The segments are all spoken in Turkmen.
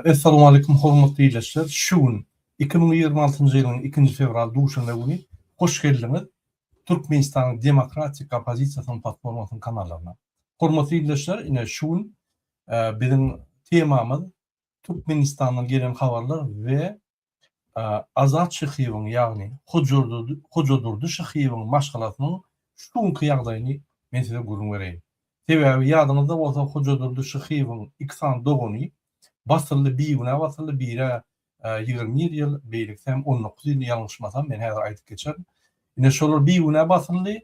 Essalamu aleýkum hormatly ildeşler. Şu gün 2026-njy ýylyň 2-nji fewral duşenbe güni hoş geldiňiz Türkmenistanyň Demokratik oppozisiýasynyň platformasynyň kanallaryna. Hormatly ildeşler, ine şu gün biziň temamyz Türkmenistandan gelen habarlar we Azat Şyhyýewiň, ýagny Hojadurdy Şyhyýewiň maşgalasynyň şu günki ýagdaýyny men size gürrüň bereýin. Sebäbi ýadyňyzda bolsa Hojadurdy Şyhyýewiň iki sany dogany basyldy, bigünä basyldy, biri 21 ýyl, beýlekisi hem 19 ýyl ýalňyşmasam, men häzir aýdyp geçerin. Ine şolar bigünä basyldy.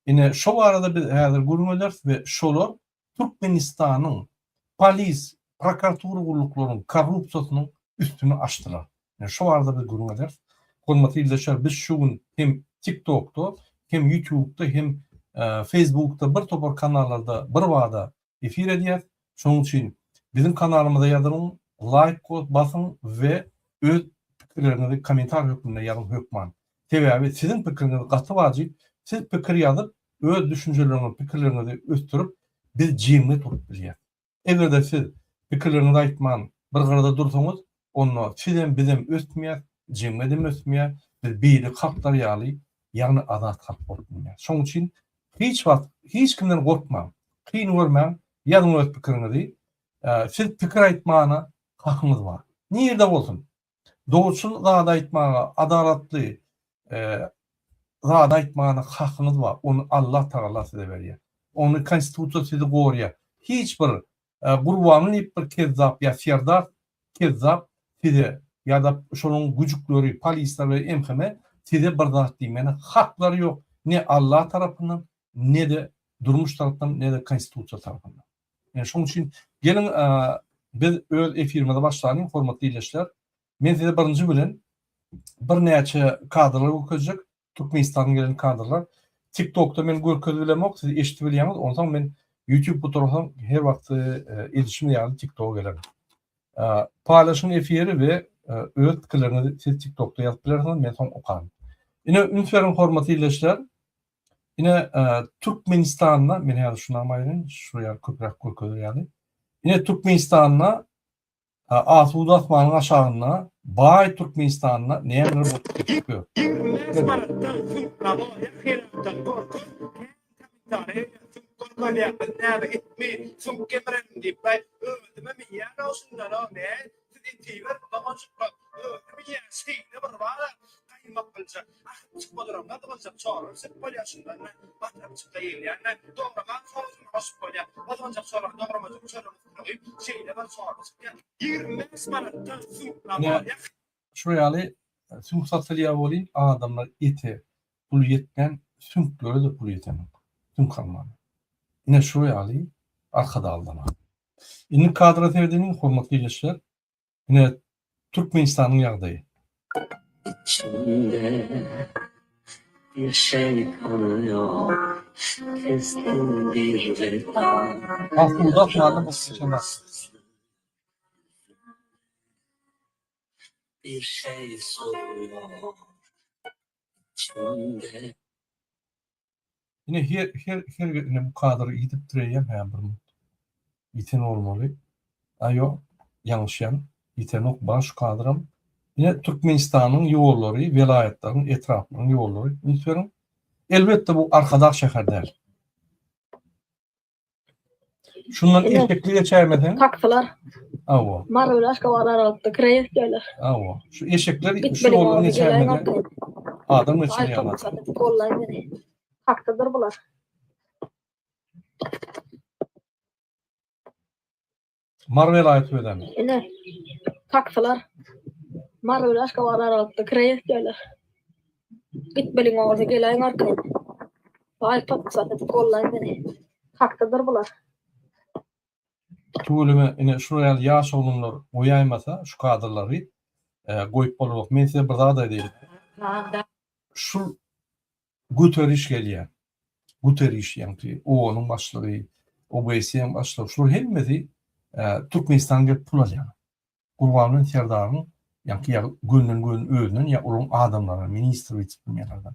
Ine şo barada biz häzir gürrüň ederis we şolar Türkmenistanyň polis, prokuratura gulluklarynyň korrupsiýasynyň üstüni açdylar. Ine şu barada biz gürrüň ederis. Hormatly ildeşler, biz şu gün hem TikTokda, hem YouTube'da, hem Facebookda bir topar kanallarda birbada efir edýäs. Şonuň üçin biziň kanalymyza ýazylyň, laýk basyň we öz pikirleriňizi kommentariý hökmünde ýazyň hökman. Sebäbi siziň pikiriňiz gaty wajyp. Siz pikir ýazyp, öz düşünjeleriňizi, pikirleriňizi ösdürip, biz jemgyýet bolup bilýäs. Eger-de siz pikirleriňizi aýtman bir gyrada dursaňyz, onda sizem, bizem ösmeýäs, jemgyýedem ösmeýär, biz beýleki halklar ýaly, ýagny azat halk bolup bilmeýäs. Şonuň üçin hiç wagt hiç kimden gorkmaň, kyn görmäň, ýazyň öz pikiriňizi. Siz pikir aýtmana hakyňyz bar. Nirde bolsun, Dogruçyl zady aýtmaga, adalatly zady aýtmana hakyňyz bar. Ony Allah Tagala size berýär. Ony konstitusiýa sizi gorýar. Hiç bir Gurbanly diýip bir kezzap ýa Serdar kezzap size ýa-da şonuň güjükleri, polisler we MHM size bir zat diýmäne haklary ýok. Ne Allah tarapyndan, ne-de durmuş tarapdan, ne-de konstitusiýa tarapyndan. Ýani şonuň üçin geliň biz öz efirimize başlalyň hormatly ildeşler. Men size birinji bilen birnäçe kadrlar görkezjek. Türkmenistandan gelen kadrlar. TikTokda men görkezip bilemok, siz eşidip bilýäňiz. Onsoň men YouTube gutarasam her wagt edişim ýaly TikToka gelerin. Paýlaşyň efiri we öz pikirleriňizi siz TikTokda ýazyp bilersiňiz, men soň okaryn. Ine üns beriň hormatly ildeşler. Ine Türkmenistanda, men häzir şunam aýyryn, şu ýaly köpräk görkezer ýaly. Ine Türkmenistanda asuda asmanyň aşagynda baý Türkmenistanda nämeler bolup geçip ýör. 25 manatdan süňk ýa gorkup süňk görkezýär biz näme itmi süňk gemirelim diýip özümem iýýän-ow şundan-ow ne siz itiber doganjyklar özüm iýýän şeýle bir bar-a gaýmak biljek akyp çykma duran gyzgyljak çorba bişirip bolýar şundan batyryp çyksa iýilýän dograman sousyny goşup bolýar gyzgynjak çorbany dogramajyk çörüň üstüne guýup şeýle bir çorba çykýar 25 manatdan süňk Ine, şu ýaly süňk satylýar welin adamlar ete puly ýetmän süňklere-de puly ýetenok süňk almana. Ine şu ýaly Arkadagly zaman. Indi kadra seredeliň hormatly ildeşler. Ine Türkmenistanyň ýagdaýy. İçimde bir şey kanıyor Keskin bir veda Asuda asmanda bolup geçen zat. Bir şey soruyor İçimde Ine her her her ine bu kadr ýitipdir eýýäm hä bir minut. Ýiten bolmaly. A ýok, ýalňyşýan. Ýitenok bar şu kadram. Ine Türkmenistanyň ýollary, welaýatlaryň, etraplaryň ýollary. Üns beriň. Elbetde bu Arkadag şäher däl. Şundan Ine. eşekli geçäýmeseň. Taksylar. Hawa. Mary bilen Aşgabat aralykda kireý etýärler. Hawa. Şu eşekler şu Gitmeli ýoldan bolsa geläýiň geçäýmese arkaýyn. adam Aý geçirýär. topuksa gollaý meni. Taksydyr bular. Mary welaýaty özem. Ine. Taksylar. Mary bilen Aşgabat aralykda kireý etýärler. Gitmeliň bolsa geläýiň arkaýyn. Aý topuksa gollaý meni. Taksydyr bular. Tüweleme ine şular ýaly ýaş oglanlar goýaýmasa şu kadrlary goýup bolanok. Men size bir zat aýdaýyn. Şul göteriş gelýär. Guteriş ýaňky OON-yň başlygy, OBSE-niň başlygy şular hemmesi Türkmenistana gelip pul alýar. Gurbanguly Serdaryň ýaňky ýa gönden gön özünden ýa olaryň adamlaryndan ministr wise premýerlerden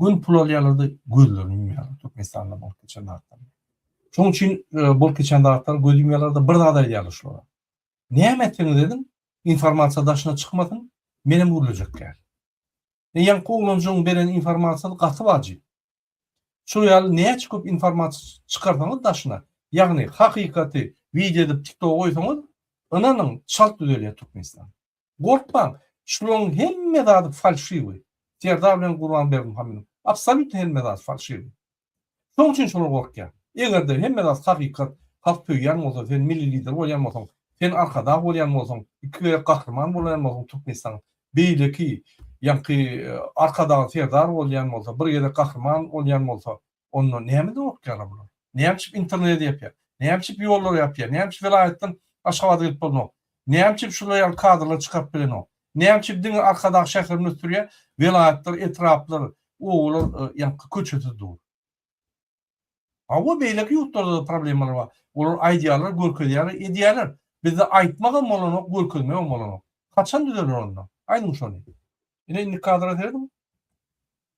göni pul alýarlar-da gözlerini ýumýarlar Türkmenistanda bolup geçen zatlara. Şonuň üçin bolup geçen zatlara göz ýumýarlar-da bir zat aýdýarlar şulara. Näme etseňiz ediň, informasiýa daşyna çykmasyn, menem gürlejek däl. E ýaňky oglanjygyň beren informasiýasy gaty wajyp. Şol ýaly näçe köp informasiýa çykarsaňyz daşyna, ýagny hakykaty wideo edip tiktoga goýsaňyz, ynanyň çalt düzelýär Türkmenistan. Gorkmaň, şularyň hemme zady falşiwi. Serdar bilen Gurban Berdimuhamedow. Absolýutno hemme zady falşiwi. Şoň üçin şolar gorkýar. Eger-de hemme zat hakykat, halk söýýän bolsa, sen milli lider bolýan bolsaň, sen arkadag bolýan bolsaň, iki gezek gahryman bolýan bolsaň Türkmenistanyň, beýleki ýaňky Arkadag Serdar bolýan bolsa, bir gezek gahryman bolýan bolsa, onda nämeden gorkýarlar bular? Näme üçin interneti ýapýar? Näme üçin ýollary ýapýar? Näme üçin welaýatdan Aşgabada gelip bolanok? Näme üçin şular ýaly kadrlar çykaryp bilenok? Näme üçin diňe Arkadag şäherini ösdürýär, welaýatlar, etraplar, obalar ýaňky köçesiz dur? Hawa, beýleki ýurtlarda-da problemalar bar. Olar aýdýarlar, görkezýärler, edýärler. Bizde aýtmagam bolanok, görkezmegem bolanok. Haçan düzeler onda? Aýdyň şony. Ine indi kadra serediň.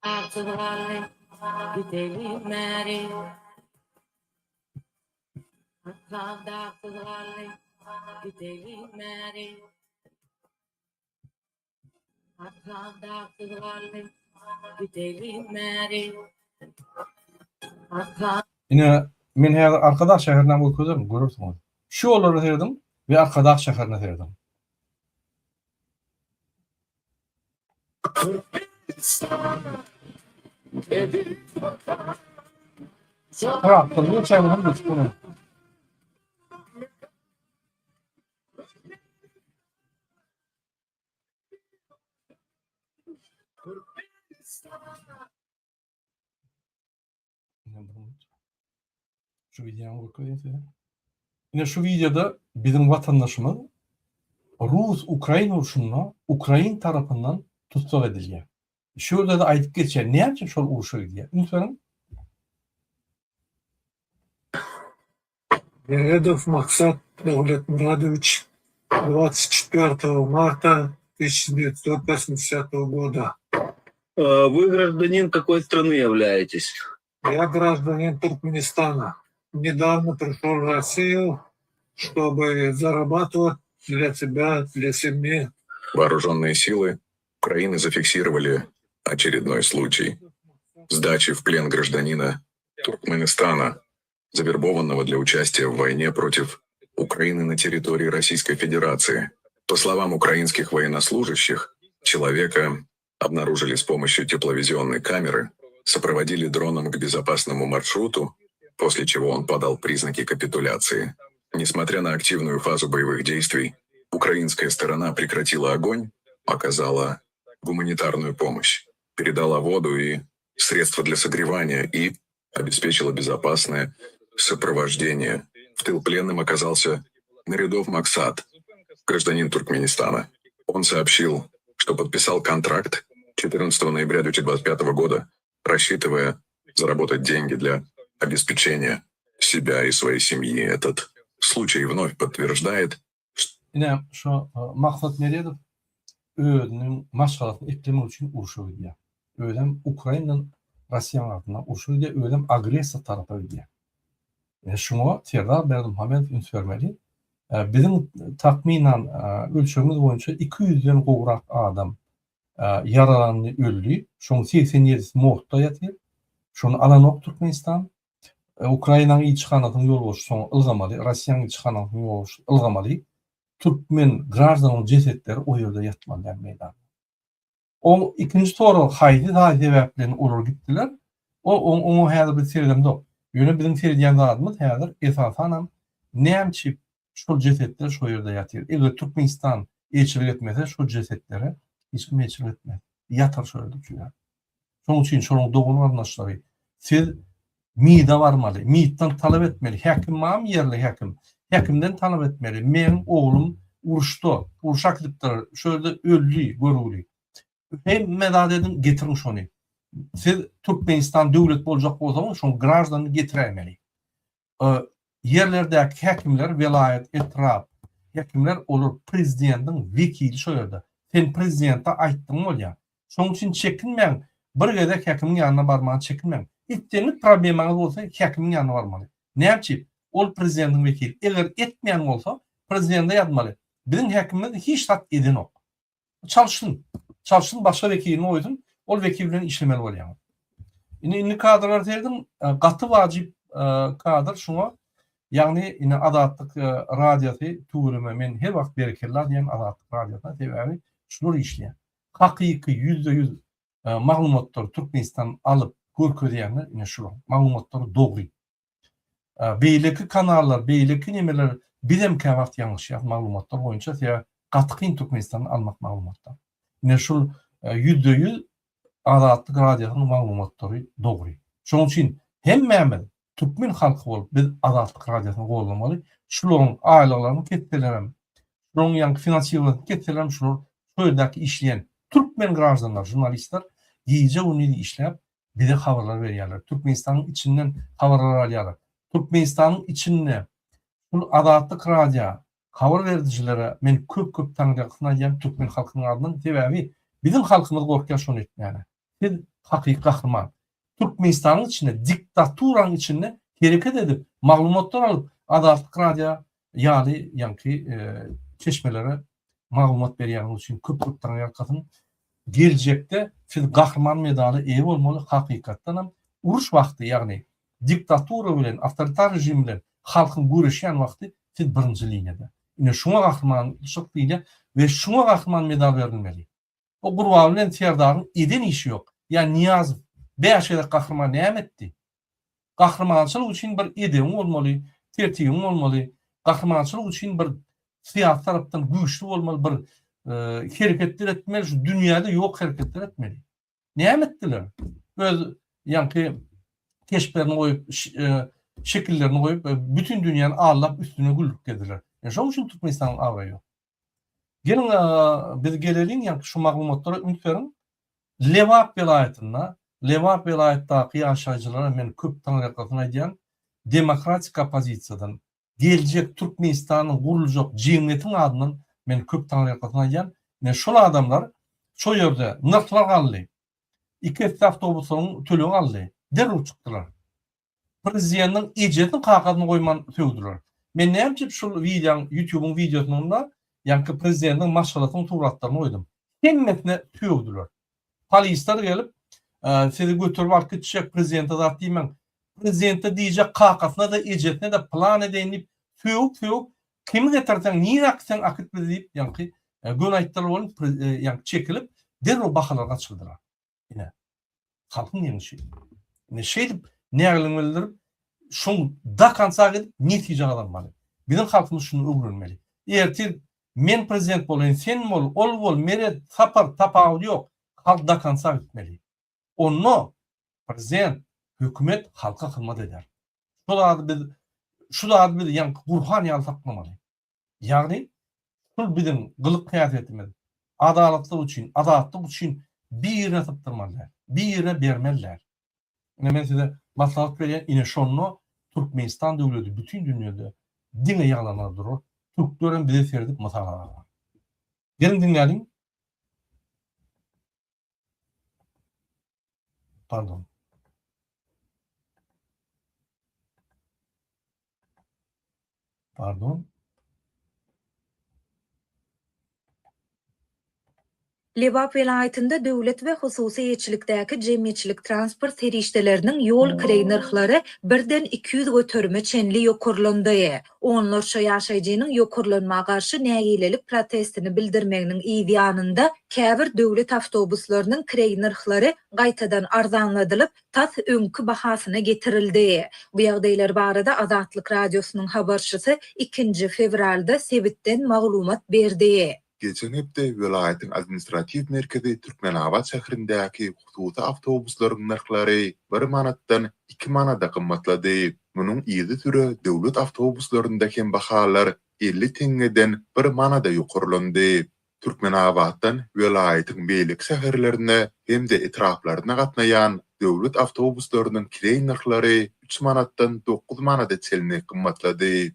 Artyz galdy gidelim bäri. Aslan dagsyz galdy gidelim bäri. Aslan dagsyz galdy gidelim bäri. Aslan. Ine, men häzir Arkadag şäherine görkezerin, görersiňiz. Şu ýollara serediň we Arkadag şäherine serediň. Traktorly geçäýmeli hem geçip bolanok. Şu wideony görkezeyim size. Ine şu wideoda biziň watandaşymyz Rus-Ukrain urşunda Ukrain tarapyndan tussag edilýär. Şu ýerde-de aýdyp geçýär, näme üçin şol urşa gidýär. Üns beriň. Meredow Maksat Döwletmyradowiç 24 марта 1980 года. Вы гражданин какой страны являетесь? Я гражданин Туркменистана. Недавно пришел в Россию, чтобы зарабатывать для себя, для семьи. Вооруженные силы Украины зафиксировали очередной случай сдачи в плен гражданина Туркменистана, завербованного для участия в войне против Украины на территории Российской Федерации. По словам украинских военнослужащих, человека обнаружили с помощью тепловизионной камеры, сопроводили дроном к безопасному маршруту, после чего он подал признаки капитуляции. Несмотря на активную фазу боевых действий, украинская сторона прекратила огонь, оказала гуманитарную помощь, передала воду и средства для согревания и обеспечила безопасное сопровождение. В тыл пленным оказался Нарядов Максат, гражданин Туркменистана. Он сообщил, что подписал контракт 14 ноября 2025 года, рассчитывая заработать деньги для обеспечения себя и своей семьи. Этот случай вновь подтверждает, Ine, şu Maksat Meredow özüniň maşgalasyny eklemek üçin urşa gidýär. Özem Ukrainadan Russiýanyň arasynda urşa gidýär, özem agressor tarapa gidýär. Ine şuňa Serdar Berdimuhamedow üns bermeli. Biziň takmynan ölçegimiz boýunça 200-den gowrak adam ýaralandy, öldi. Şoň 87-si morgda ýatyr. Şony alanok Türkmenistan. Ukrainanyň ilçihanasynyň ýolbaşçysy soň ylgamaly, Russiýanyň ilçihanasynyň ýolbaşçysy ylgamaly. Türkmen graždanyň jesetleri o ýerde ýatmaly däl meýdanda. Oň ikinji sorag haýsy zat sebäplen olar gitdiler? O oňa häzir biz seredemzok. Ýöne biziň seredýän zadymyz häzir esasanam näme üçin şol jesetler şo ýerde ýatyr? Eger Türkmenistan elçilik etmese şo jesetlere hiç kim elçilik etmez. Ýatar şo ýerde çüýräp. Şonuň üçin şolaryň dogan-garyndaşlary siz MİD-e barmaly, MİD-den talap etmeli, häkim barmy ýerli häkim? Häkimden talap etmeli, meň oglum uruşda, urşa äkidipdir, şu ýerde öldi görgüli. Hemme zat ediň, getiriň şony. Siz Türkmenistan döwlet boljak bolsaňyz, şoň graždanyny getiräýmeli. Ýerlerdäki häkimler, welaýat, etrap häkimler, olar prezidentiň wekili şo ýerde. Sen prezidente aýtdyň bolýar. Şonuň üçin çekinmäň, bir gezek häkimiň ýanyna barmaga çekinmäň. Islendik problemaňyz bolsa häkimiň ýanyna barmaly. Näme üçin? Ol prezidentiň wekili. Eger etmeýän bolsa, Prezidente ýazmaly. Biziň häkimimiz hiç zat edenok. Çalşsyn. Çalşsyn başga wekilini goýsun. Ol wekil bilen işlemeli bolýaňyz. Indi indi kadrlara serediň. Gaty wajyp kadr şuňa. Ýagny indi Azatlyk radiosy tüweleme men her wagt berekella diýen Azatlyk radiosyna sebäbi şular işleýär. Hakyky 100% maglumatlary Türkmenistan alyp görkezýänler ine şular. Maglumatlary dogry. Beýleki kanallar, beýleki nemeler bizem käwagt ýalňyşýas maglumatlar boýunça, sebäbi gaty kyn Türkmenistandan almak maglumatlar. Ine şul 100% Azatlyk radiosynyň maglumatlary dogry. Şonuň üçin hemmämiz türkmen halky bolup biz Azatlyk radiosyny goldamaly. Şularyň aýlyklaryny kesselerem, şularyň ýaňky finansirowanyny kesselerem şular şu ýerdäki işleýän türkmen graždanlar, žurnalistler gije-gündiz işläp bize habarlar berýärler. Türkmenistanyň içinden habarlar alýarlar. Türkmenistanyň içinde şul Azatlyk radio habar berijilere men köp köp taňryýalkasyn aýdýan türkmen halkynyň adyndan sebäbi biziň halkymyz gorkýar şony etmäne. Siz hakyky gahryman. Türkmenistanyň içinde diktaturanyň içinde hereket edip maglumatlar alyp Azatlyk radio ýaly ýaňky çeşmelere maglumat berýäniňiz üçin köp köp taňryýalkasyn. Geljekde siz gahryman medaly eýe bolmaly hakykatdanam uruş wagty ýagny diktatura bilen awtoritar režim bilen halkyň göreşýän wagty siz birinji liniýada. Ine şuňa gahrymançylyk diýilýär we şuňa gahryman medal berilmeli. O Gurban bilen Serdaryň eden işi ýok. Ýa Nyýazow 5 gezek gahryman näme etdi? Gahrymançylyk üçin bir edebiň bolmaly, tertibiň bolmaly, gahrymançylyk üçin bir syýasy tarapdan güýçli bolmaly, bir hereketler etmeli, şu dünýäde ýok hereketler etmeli. Näme etdiler? Öz ýaňky keşplerini goýup, şekillerini goýup, bütin dünýäni aldap üstüne güldürip gezdiler. Şonuň üçin Türkmenistanyň abraýy ýok. Geliň, biz geleliň ýaňky şu maglumatlara üns beriň. Lebap welaýatynda, Lebap welaýatdaky ýaşaýjylara men köp taňryýalkasyn aýdýan, demokratik oppozisiýadan, geljek Türkmenistanyň guruljak jemgyýetiň adyndan men köp taňryýalkasyn aýdýan, men şol adamlar şo ýerde nyrhlar galdy, iki esse awtobuslaryň tölegi galdy, derrew çykdylar. Prezidentiň ejesini kakasyny goýman sögdüler. Men näme üçin şul wideoň ýutubyň wideosynda ýaňky prezidentiň maşgalasynyň suratlaryny goýdum. Hemmesine sögdüler. Polisler gelip sizi göterip alyp gitjek prezidente zat diýmäň. Prezidente diýjek kakasyna-da ejesine-de plan edeýin diýip sögüp sögüp kimi getirseň nirä akitseň akit bizi diýip ýaňky göni aýtdylar welin ýaňky çekilip derrew bahalar gaçyrdylar. Ine, halkyň ýeňişi. Ine, şeýdip nägiligini bildirip, şoň do konca gidip netije gazanmaly. Biziň halkymyz şuny öwrenmeli. Ertir men prezident bolaýyn, sen bol, ol bol, Meret, Sapar, tapawudy ýok. Halk do konca gitmeli. Onda prezident, hökümet halka hyzmat eder. Şu zady biz şu zady biz ýaňky Gurhan ýaly saklamaly. Ýagny, şul biziň gylyk-häsiýetimiz. Adalatlyk üçin, azatlyk üçin birine sypdyrmaly däl, birine bermeli däl. Ine men size maslahat berýän, ine şonda Türkmenistan döwleti bütin dünýede diňe ýaglanar durar, türklerem bize seredip mysal alarlar. Geliň diňläliň. Pardon. Pardon. Lebap welaýatynda döwlet we hususy eýeçilikdäki jemgyýetçilik transport serişdeleriniň ýol kireý nyrhlary birden 200 göterime çenli ýokarlandy. Onlarça ýaşaýjynyň ýokarlanma garşy nägilelik protestini bildirmeginiň yz ýanynda, käbir döwlet awtobuslarynyň kireý nyrhlary gaýtadan arzanladylyp, tas öňki bahasyna getirildi. Bu ýagdaýlar barada Azatlyk Radiosynyň habarçysy ikinji fewralda sebitden maglumat berdi. Geçen hepde welaýatyň administratiw merkezi Türkmenabat şäherindäki hususy awtobuslaryň nyrhlary bir manatdan iki manada gymmatlady. Munuň yzysüre döwlet awtobuslarynda hem bahalar 50 teňňeden bir manada ýokarlandy. Türkmenabatdan welaýatyň beýleki şäherlerine hem-de etraplaryna gatnaýan döwlet awtobuslarynyň kireý nyrhlary üç manatdan dokuz manada çenli gymmatlady.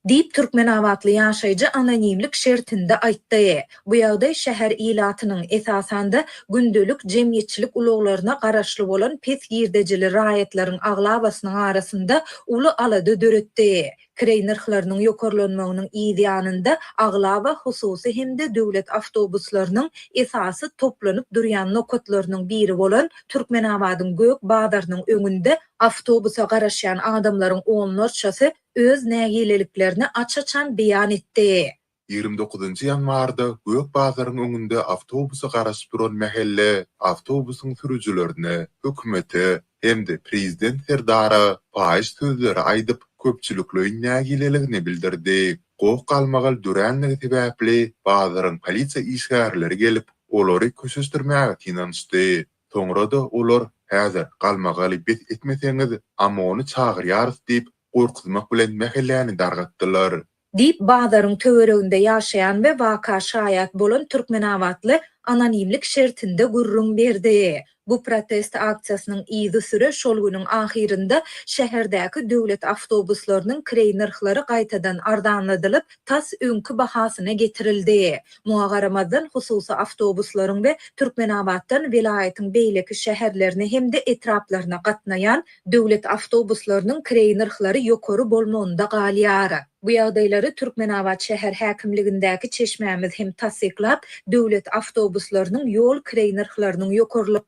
Diýip, türkmenabatly ýaşaýjy anonimlik şertinde aýtdy. Bu ýagdaý şäher ilatynyň, esasan-da, gündelik jemgyýetçilik ulaglaryna garaşly bolan pes girdejili raýatlaryň aglabasynyň arasynda uly alada döretdi. Kireý nyrhlarynyň ýokarlanmagynyň yz ýanynda aglaba hususy hem-de döwlet awtobuslarynyň esasy toplanyp durýan nokatlarynyň biri bolan Türkmenabadyň Gök bazarynyň öňünde awtobusa garaşýan adamlaryň onlarçasy öz nägileliklerini aç-açan beýan etdi. 29 ýanwarda Gök bazaryň öňünde awtobusa garaşyp duran mähelle awtobusyň sürüjilerine, hökümete hem-de prezident Serdara paýyş sözleri aýdyp, köpçülikleýin nägileligini bildirdi. Goh-galmagal döränligi sebäpli bazaryň polisiýa işgärleri gelip, olary köşeşdirmäge synanyşdy. Soňra-da olar, Häzir galmagaly bes etmeseňiz, OMON-y çagyrýarys diýip, gorkuzmak bilen mähelläni dargatdylar. Diýip, bazaryň töwereginde ýaşaýan we waka şaýat bolan türkmenabatly anonimlik şertinde gürrüň berdi. Bu protest aksiýasynyň yzysüre şol günüň ahyrynda şäherdäki döwlet awtobuslarynyň kireý nyrhlary gaýtadan arzanladylyp, tas öňki bahasyna getirildi. Muňa garamazdan, hususy awtobuslaryň we Türkmenabatdan welaýatyň beýleki şäherlerine hem-de etraplaryna gatnaýan Döwlet awtobuslarynyň kireý nyrhlary ýokary bolmagynda galýar. Bu ýagdaýlary Türkmenabat şäher häkimligindäki çeşmämiz hem tassyklap, döwlet awtobuslarynyň ýol kireý nyrhlarynyň ýokarla.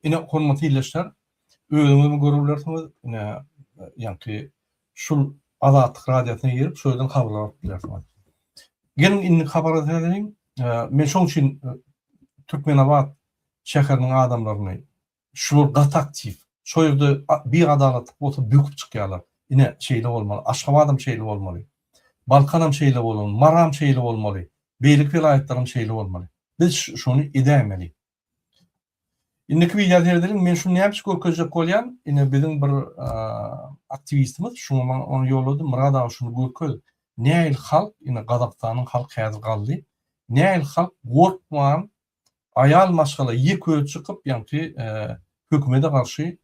Ine, hormatly ildeşler, özüňizem görüp bilersiňiz, ine, ýaňky şul Azatlyk Radiosyna girip, şo ýerden habarlar alyp bilersiňiz. Geliň, indiki habara seredeliň. Men şoň üçin Türkmenabat şäheriniň adamlaryny Şular gaty aktiw. Şo ýerde biadalatlyk bolsa böküp çykýarlar. Ine, şeýle bolmaly. Aşgabadam şeýle bolmaly. Balkanam şeýle bolmaly. Maram şeýle bolmaly. Beýleki welaýatlaram şeýle bolmaly. Biz şony edäýmeli. Indiki wideo seredeliň. Men şuny näme üçin görkezjek bolýan? Ine biziň bir aktiwistimiz şuňa maňa ony ýollady. Myrat aga şuny görkez. Nähili halk, ine Gazagystanyň halky häzir galdy. Nähili halk gorkman aýal maşgala ýek özi çykyp ýaňky hökümede garşy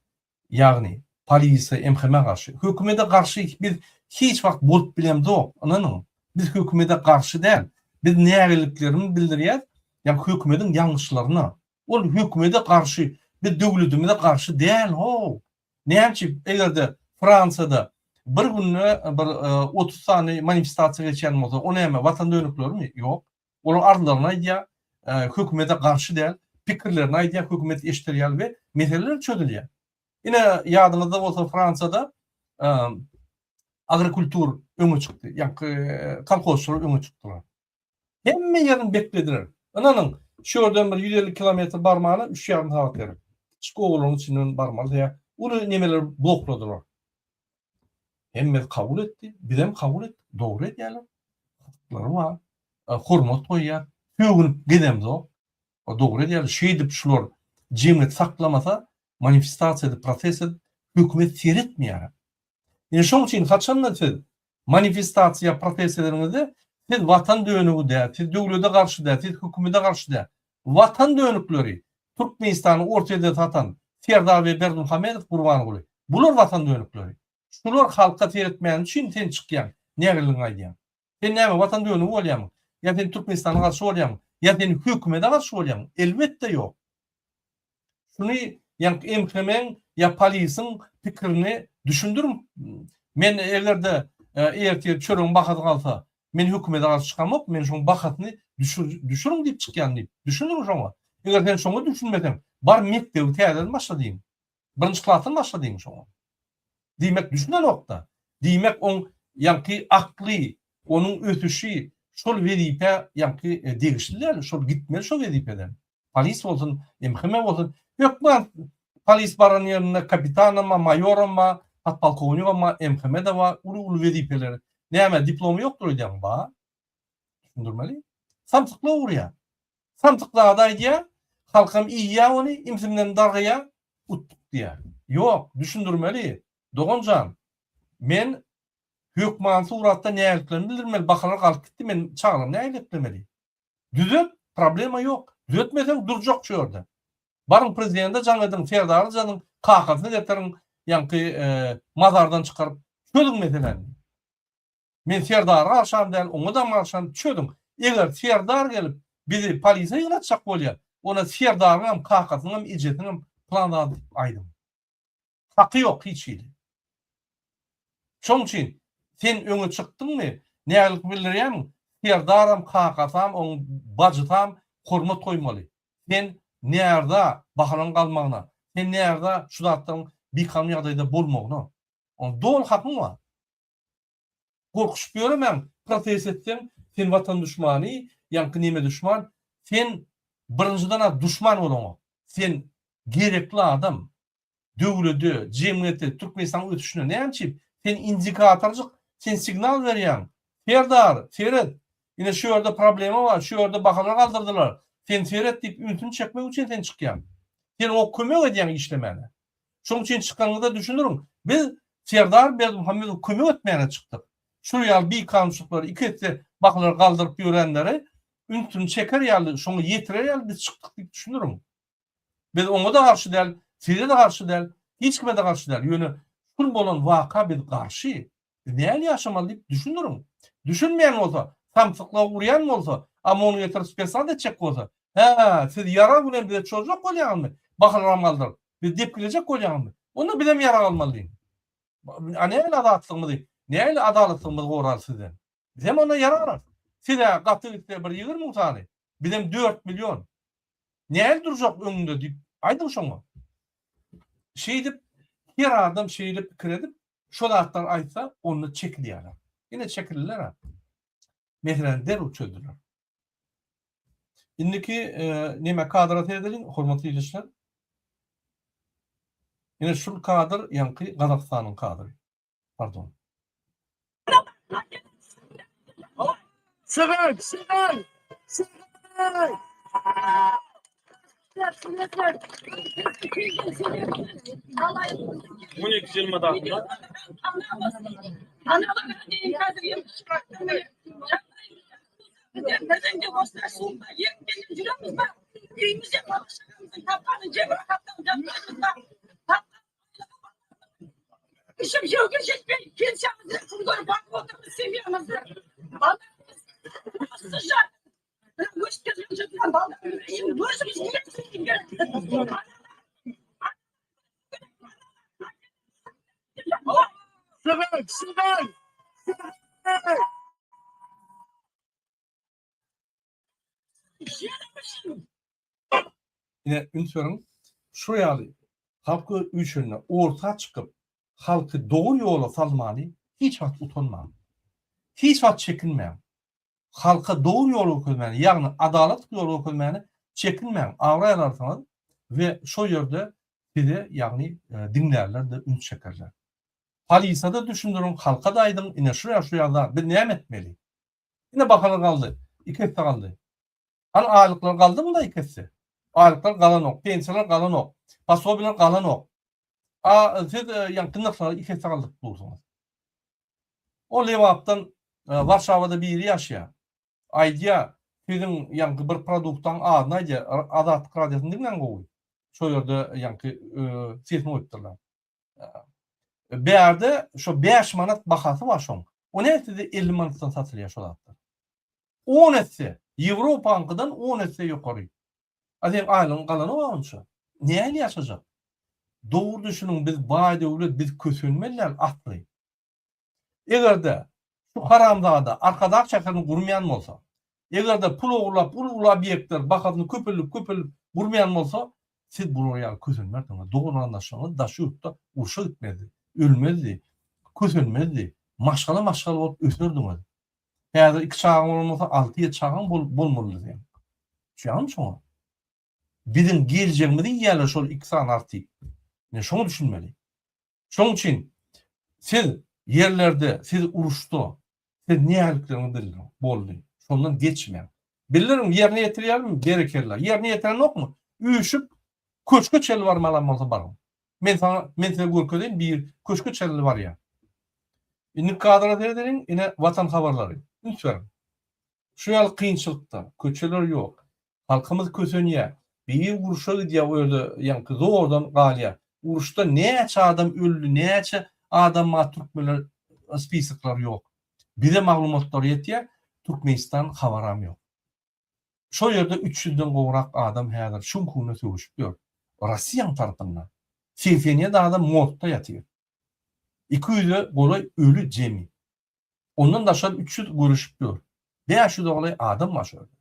ýagny polisiýa MHM garşy hökümede garşy biz hiç wagt bolup bilemzok ynanyň biz hökümede garşy däl biz nägileliklerimizi bildirýäs ýa hökümediň ýalňyşlaryna ol hökümede garşy biz döwletimize garşy däl how näme üçin egerde Fransiýada bir günde bir 30 sany manifestasiýa geçýän bolsa o näme watan dönüklerimi ýok Olar arzlaryny aýdýar, hökümete garşy däl, pikirlerini aýdýar, hökümet eşider ýaly we meseleler çözülýär. Ine, ýadyňyzda bolsa Fransiýada agrikultur öňe çykdy, ýaňky kolhozçylar öňe çykdylar. Hemme ýerini beklediler. Ynanyň, şu ýerden bir 150 kilometr barmana üç ýarym sagat gerek. Kiçijik obalaryň içinden barmaly diýýär. Uly nemeleri blokladylar. Hemmesi kabul etdi, bizem kabul etdik, dogry edýärler. Haklary bar, hormat goýýar, sögünip gezemzok. Dogry edýärler. Şeýdip şular jemgyýeti saklamasa, manifestasiýa edip, protest edip, hökümet seretmeýär. Ine şoň üçin haçanda siz manifestasiýa, protest edeniňizde siz watan dönügi däl, siz döwlete garşy däl, siz hökümete garşy däl. Watan dönükleri Türkmenistany Orsýede satan Serdar we Berdimuhamedow Gurbanguly. Bular watan dönükleri. Şular halka seretmäni üçin sen çykýaň, nägilligiňi aýdýaň. Sen näme watan dönügi bolýaňmy? Ýa sen Türkmenistana garşy bolýaňmy? Ýa sen hökümede garşy bolýaňmy? Elbetde ýok. Şuny ýaňky MHM-iň ýa polisiň pikirini düşündiriň. Men egerde ertir çöregiň bahasy galsa, men hökümete garşy çykamok, men şoň bahasyny düşüriň diýip çykýan diýip, düşündiriň şoňa. Eger sen şoňa düşünmeseň, bar mekdebi täzeden başla diýiň. Birinji klasdan başla diýiň şoňa. Diýmek düşünenokda. Diýmek oň ýaňky akly, onuň ösüşi şol wezipä ýaňky degişli däl, şol gitmeli şo wezipeden. Polis bolsun, MHM bolsun, hökman polis baran ýerinde kapitanam bar, maýoram bar, podpolkownigam bar, MHM-de bar, uly-uly wezipeleri. Näme, diplomy ýokdur öýdýäňmi? Bar. Düşündirmeli. Samsyklyga urýar. Samsyk zady aýdýar, halkam iýýär ony, imsimden dargaýar, utduk diýýär. Ýok, düşündirmeli. Dogan jan, men hökmany suratda nägiliklerimi bildirmeli, bahalar galyp gitdi, men çagalamy nähili eklemeli? Düzet, problema ýok. Düzetmeseň durjak şu ýerde. Baryň prezidente jaň ediň, Serdary jazyň, kakasyny getiriň, ýaňky mazardan çykaryp, çözüň meseläni. Men Serdara garşam däl, oňadam garşam, çözüň. Eger Serdar gelip bizi polise ýygnatjak bolýa, onda Serdaryňam, kakasynyňam, ejesiniňem plan zady diýip aýdyň. Haky ýok hiç hili. Şoň üçin sen öňe çykdyňmy, nägilik bildirýämiň, Serdaram, kakasam, oň bajysam hormat goýmaly. Sen närza bahalaryň galmagyna, sen närza şu zatlaryň bikanun ýagdaýda bolmagyna. Oň doly hakyň bar. Gorkuşyp ýöremäň, protest etseň, sen watan duşmany, ýaňky neme duşman, sen birinjiden-ä duşman bolaňok. Sen gerekli adam. Döwlede, jemgyýete, Türkmenistanyň ösüşine näme üçin? Sen indikatorjyk, sen signal berýäň. Serdar, seret, ine şu ýerde problema bar, şu ýerde bahalar galdyrdylar. Sen seret diýip ünsüni çekmek üçin sen çykýaň. Sen oňa kömek edýäň işlemäne. Şonuň üçin çykanyňyzda düşündiriň, biz Serdar Berdimuhamedowa kömek etmäne çykdyk. Şul ýaly bikanunçylyklary iki esse bahalary galdyryp ýörenleri ünsüni çeker ýaly, şoňa ýetirer ýaly biz çykdyk diýip düşündiriň. Biz oňa-da garşy däl, size-de garşy däl, hiç kime-de garşy däl. Ýöne şul bolan waka biz garşy. Biz nähili ýaşamaly diýip düşündiriň. Düşünmeýän bolsa, samsyklyga urýan bolsa, OMON getirip spesnaz etjek bolsa, hä, siz ýarag bilen bize çozjak bolýaňyzmy? Bahalaram galdyryp, bizi depgilejek bolýaňyzmy? Onda bizem ýarag almaly diýiň. A nähili azatlygymyzy, nähili adalatlygymyzy goraly sizden? Bizem onda ýarag alarys. Siz-ä gaty gitse bir 20 müň sany, bizem 4 million. Nähili durjak öňüňde diýip aýdyň şoňa. Şeýdip her adam şeýle pikir edip şo zatlary aýtsa onda çekilýärler. Ine çekildiler-ä. Meseläni derrew çözdüler. Indiki neme kadra seredeliň hormatly ildeşler. Ine şul kadr ýaňky Gazagystanyň kadry. Pardon. Şıgay, şıgay, şıgay. 12 ýyl madasynda. Ішіп жеуге жетпей, пенсиямызды күн көріп бағып отырмыз семьямызды. Балаларымыз жұмыссыз жатыр. Бірақ өсіп келе жатқан балаларымыз үшін өзіміз Ine, üns beriň, şu ýaly halk üýşende orta çykyp, halky dogry ýola salmany hiç wagt utanmaň. Hiç wagt çekinmäň. Halka dogry ýol görkezmäni, ýagny adalatly ýol görkezmäni çekinmäň, abraý alarsyňyz we şo ýerde size, ýagny diňlärler-de, üns çekerler. Polisiýa-da düşündiriň, halka-da aýdyň, ine şu ýa şu ýa zat, biz näme etmeli? Ine bahalar galdy. Iki esse galdy. Hany aýlyklar galdymy-da iki esse? Aýlyklar galanok, pensiýalar galanok, posobiýalar galanok. A siz ýaňky nyrhlary iki esse galdyryp dursuňyz. O Lebapdan Warşawada biri ýaşaýar. Aýdýar, siziň ýaňky bir produktaň adyny aýdýar. Azatlyk radiosyny diňläň gowy. Şo ýerde ýaňky sesini goýupdyrlar. Bärde şo 5 manat bahasy bar şoň. O näme sizde 50 manatdan satylýar şo zatlar. 10 esse, Ýewropaňkydan 10 esse ýokary. A seň aýlygyň galanok onça. Nähili ýaşajak? Dogry düşüniň biz baý döwlet biz kösenmeli däl asly. Eger-de şu haramzada Arkadag şäherini gurmaýan bolsa, eger-de pul ogurlap uly-uly obýektler bahasyny köpeldip-köpeldip gurmaýan bolsa, siz bular ýaly kösenmerdiňiz. Dogan-garyndaşlaryňyz daşy ýurtda urşa gitmezdi, ölmezdi, kösenmezdi, maşgala-maşgala bolup öserdiňiz. Häzir iki çagaň bolan bolsa, alty-ýedi çagaň bolmalydy seň. Düşýäňmi şoňa? Biziň geljegimizi iýýärler şol iki sany artist. Ine şoňa düşünmeli. Şonuň üçin siz ýerlerde, siz uruşda, siz nälikleriňizi bildiriň. Boldy. Şondan geçmäň. Bildiriň, ýerine ýetirýärmi? Berekella. Ýerine ýetirenokmy? Üýşüp, köşge çenli barmalam bolsa baryň. Men saňa, men size görkezeýin, bir köşge çenli barýar. Indi kadra seredeliň, ine Watan habarlary. Üns beriň. Şu ýaly kynçylykda, köçeler ýok. Halkymyz kösenýär. Biri urşa gidýär o ýerde ýaňky zordan galýar. Uruşda näçe adam öldi, näçe adam bar türkmenler spisoklary ýok. Bize maglumatlar ýetýär, Türkmenistan habaram ýok. Şol ýerde üç ýüzden gowrak adam häzir şu günde söweşip ýör. Rossiýaň tarapynda. 87 adam morgda ýatyr. 200-e golaý öli jemi. Ondan daşary 300 göreşip ýör. 500-e golaý adam bar şo ýerde.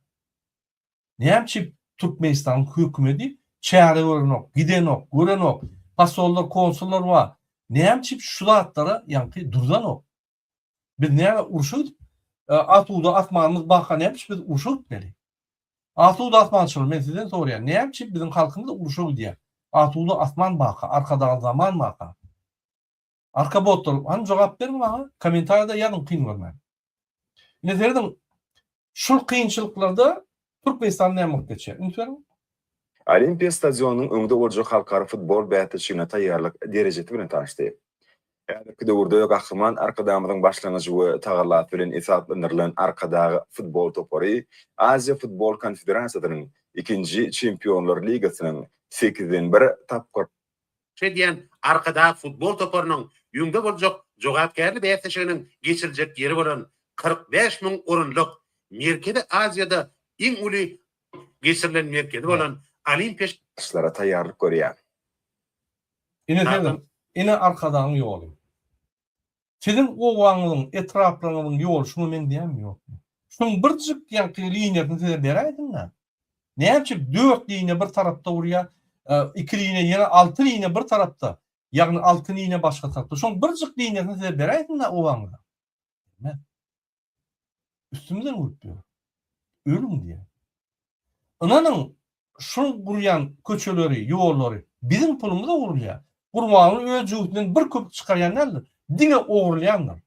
Näme üçin Türkmenistanyň hökümeti çäre görenok, gidenok, görenok, posollar, konsullar bar. Näme üçin şu zatlara ýaňky durzanok? Biz näme urşa gidip, asuda asmanymyz barka näme üçin biz urşa gitmeli? Asuda asmançylar men sizden soraýan, näme üçin biziň halkymyz urşa gidýär? Asuda asman barka, Arkadagly zaman barka. Arka botlar, hany jogap beriň maňa, kommentariýada ýazyň kyn görmän. Ine serediň, şul kynçylyklarda Türkmenistan näme bolup geçýär? Üns beriň. Olimpiýa stadionynyň öňde boljak halkara futbol bäsleşigine taýýarlyk derejesi bilen tanyşdy. Häzirki döwürde Gahryman Arkadagymyzyň başlangyjy we tagallasy bilen esaslandyrylan Arkadag futbol topary Aziýa futbol konfederasiýasynyň ikinji Çempionlar ligasynyň sekizden bir tapgyr edýän Arkadag futbol toparynyň öňde boljak jogapkärli bäsleşiginiň geçiriljek ýeri bolan 45 müň orunlyk Merkezi Aziýada iň uly geçirilen merkezi bolan Olimpiýa Ýaryşlara taýýarlyk görýär. Ine siziň, ine Arkadagyň ýoly. Siziň obaňyzyň, etraplaryňyzyň ýoly şuňa meňzeýärmi ýokmy? Şuň birjik ýaňky liniýasyny size beräýsin-dä. Näme üçin dört liniýa bir tarapda urýar, iki liniýa ýene alty liniýa bir tarapda, ýagny alty liniýa başga tarapda. Şoň birjik liniýasyny size beräýsin-dä obaňyza. Bermez. Üstümizden gülüp ýör. Ölüň diýýär. Ynanyň, şul gurýan köçeleri, ýollary biziň pulumyza gurulýar. Gurbanguly öz jübüsinden bir köpük çykarýan däldir. Diňe ogurlaýandyr.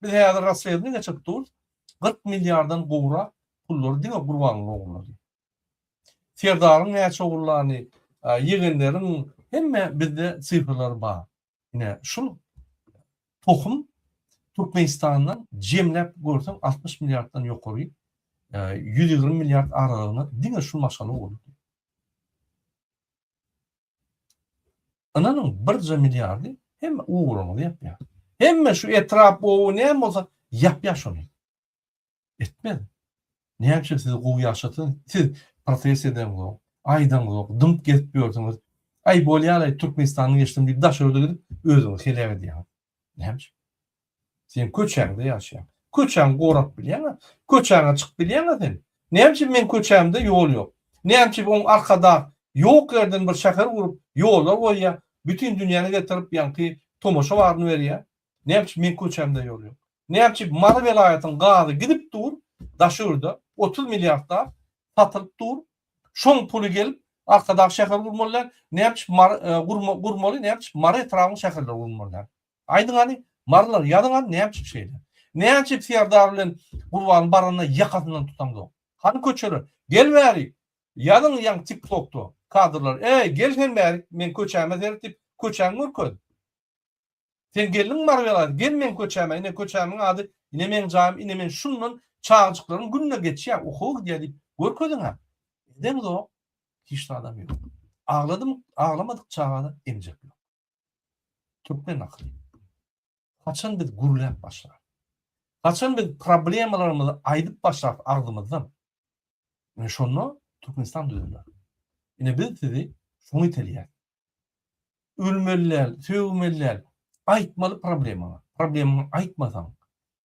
Biz häzir rasledowaniýa geçirip durus. 40 milliardan gowrak pullary diňe Gurbanguly ogurlady. Serdaryň näçe ogurlany, ýegenleriň hemme bizde sifrler bar. Ine şul tohum Türkmenistandan jemläp görseň 60 milliarddan ýokary, 120 milliard aralygynda diňe şul maşgala ogurlady. Ynanyň birje milliardy hemme ogurlygyny ýapýar. Hemme şu etrap, oba näme bolsa ýapýar şony. Etmez. Näme üçin sizi gowy ýaşatsyn? Siz protest edeňzok, aýdaňzok, dymyp gezip ýörsüňiz. Aý bolýar-aý Türkmenistanda geçdim diýip daşary ýurda gidip özüňizi heläk edýäňiz. Näme üçin? Sen köçäňde ýaşaýaň. Köçäňi gorap bilýäňä? Köçäňe çykyp bilýäňä sen? Näme üçin meň köçämde ýol ýok? Näme üçin oň Arkadag ýok ýerden bir şäher gurup ýollar goýýar, bütin dünýäni getirip ýaňky tomaşa baryny berýär? Näme üçin meň köçämde ýol ýok? Näme üçin Mary welaýatyň gazy gidip dur, daşy ýurda 30 milliardlap satylyp dur. Şoň puly gelip Arkadag şäheri gurmaly däl. Näme üçin Mary e, gurma, gurmaly, näme üçin Mary etrabynyň şäherleri gurmaly däl. Aýdyň hany, Marylar ýazyň hany näme üçin şeýle? Näme üçin Serdar bilen Gurban baranda ýakasyndan tutaňzok? Hany köçeler? Gel bäri. Ýazyň ýaň TikTokda kadrlar. Eý, gel sen bäri, men köçäme seret diýip, köçäňi görkez. Sen geldiň Mary welaýaty, gel meň köçäme, ine köçämiň ady, ine meň jaýym, ine men şundan çagajyklarym günde geçýär, okuwa gidýär diýip görkeziň-ä. Edeňzok, hiç zadam ýok. Agladym, aglamadyk çagada emjek ýok. Türkmen akyly. Haçan biz gürläp başlarys? Haçan biz problemalarymyzy aýdyp başlarys agzymyzdan? Ine şonda Türkmenistan düzeler. Ine biz sizi şoňa itelýäris. Ölmeli däl, sögmeli däl. Aýtmaly problemaňy. Problemaňy aýtmasaň,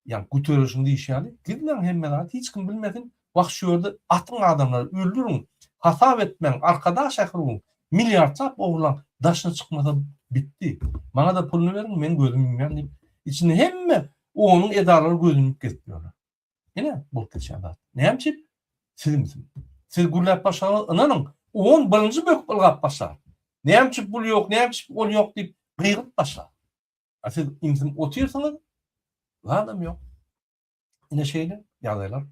ýa göterişiň diýişi ýaly, gizläň hemme zady, hiç kim bilmesin. Wah şu ýerde atyň adamlary, öldüriň, hasap etmäň, Arkadag şäheri guruň, milliardlap ogurlaň, daşyna çykmasa bitdi. Maňa-da puluny beriň, men gözüm ýumýan diýip, içinde hemme onuň edaralary gözüni ýumup gezip ýörler. Ine, bolup geçýän zat. Näme üçin? Siz Siz gürläp başlasaňyz, ynanyň, on birinji böküp ylgap başlar. Näme üçin bul ýok, näme üçin ol ýok diýip gygyryp başlar. A siz ümsüm otyrsyňyz, zadam ýok. Ine şeýle ýagdaýlar.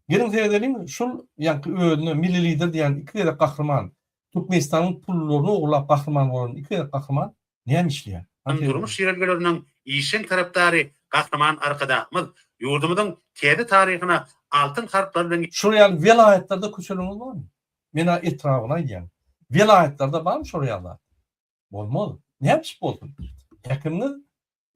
Geliň seredeliň, şul ýaňky özüne milli lider diýen iki gezek gahryman, Türkmenistanyň pullaryny ogurlap gahryman bolan iki gezek gahryman näme işleýär? Durmuş ýörelgeleriniň işjeň tarapdary Gahryman Arkadagymyz ýurdumyzyň täze taryhyna altyn harplar bilen Şol ýaly welaýatlarda köçeleriňiz barmy? Men-ä etrabyny aýdýan. Welaýatlarda barmy şol ýaly zat? Bolmaz. Näme üçin bolsun? Häkimiňiz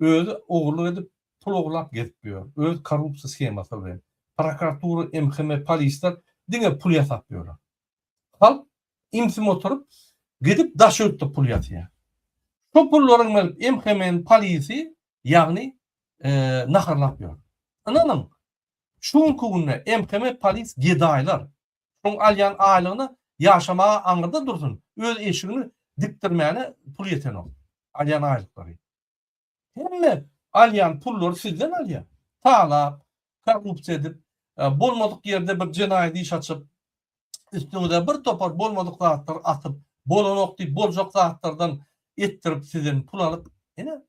özi ogurlyk edip pul. pul ogurlap gezip ýör. Öz korrupsiýa shemasy bilen. Prokuratura, MHM, polisler diňe pul ýasap ýörler. Halk imsim oturyp, gidip daş ýurtda pul ýasýar. Şo pullaryň gelip MHM-niň polisi, ýagny naharlap ýör. Ynanyň, şu günki günde MHM polis gedaýlar. Şoň alýan aýlygyna ýaşamaga aňyrda dursun, öz eşigini dikdirmäne pul ýetenok. Alýan aýlyklary. Hemme alýan pullary sizden alýar. Talap, korrupsiýa edip, bolmadyk ýerde bir jenaýat iş açyp, üstüňize bir topar bolmadyk zatlary atyp, bolanok diýip boljak zatlardan etdirip sizden pul alyp, ine,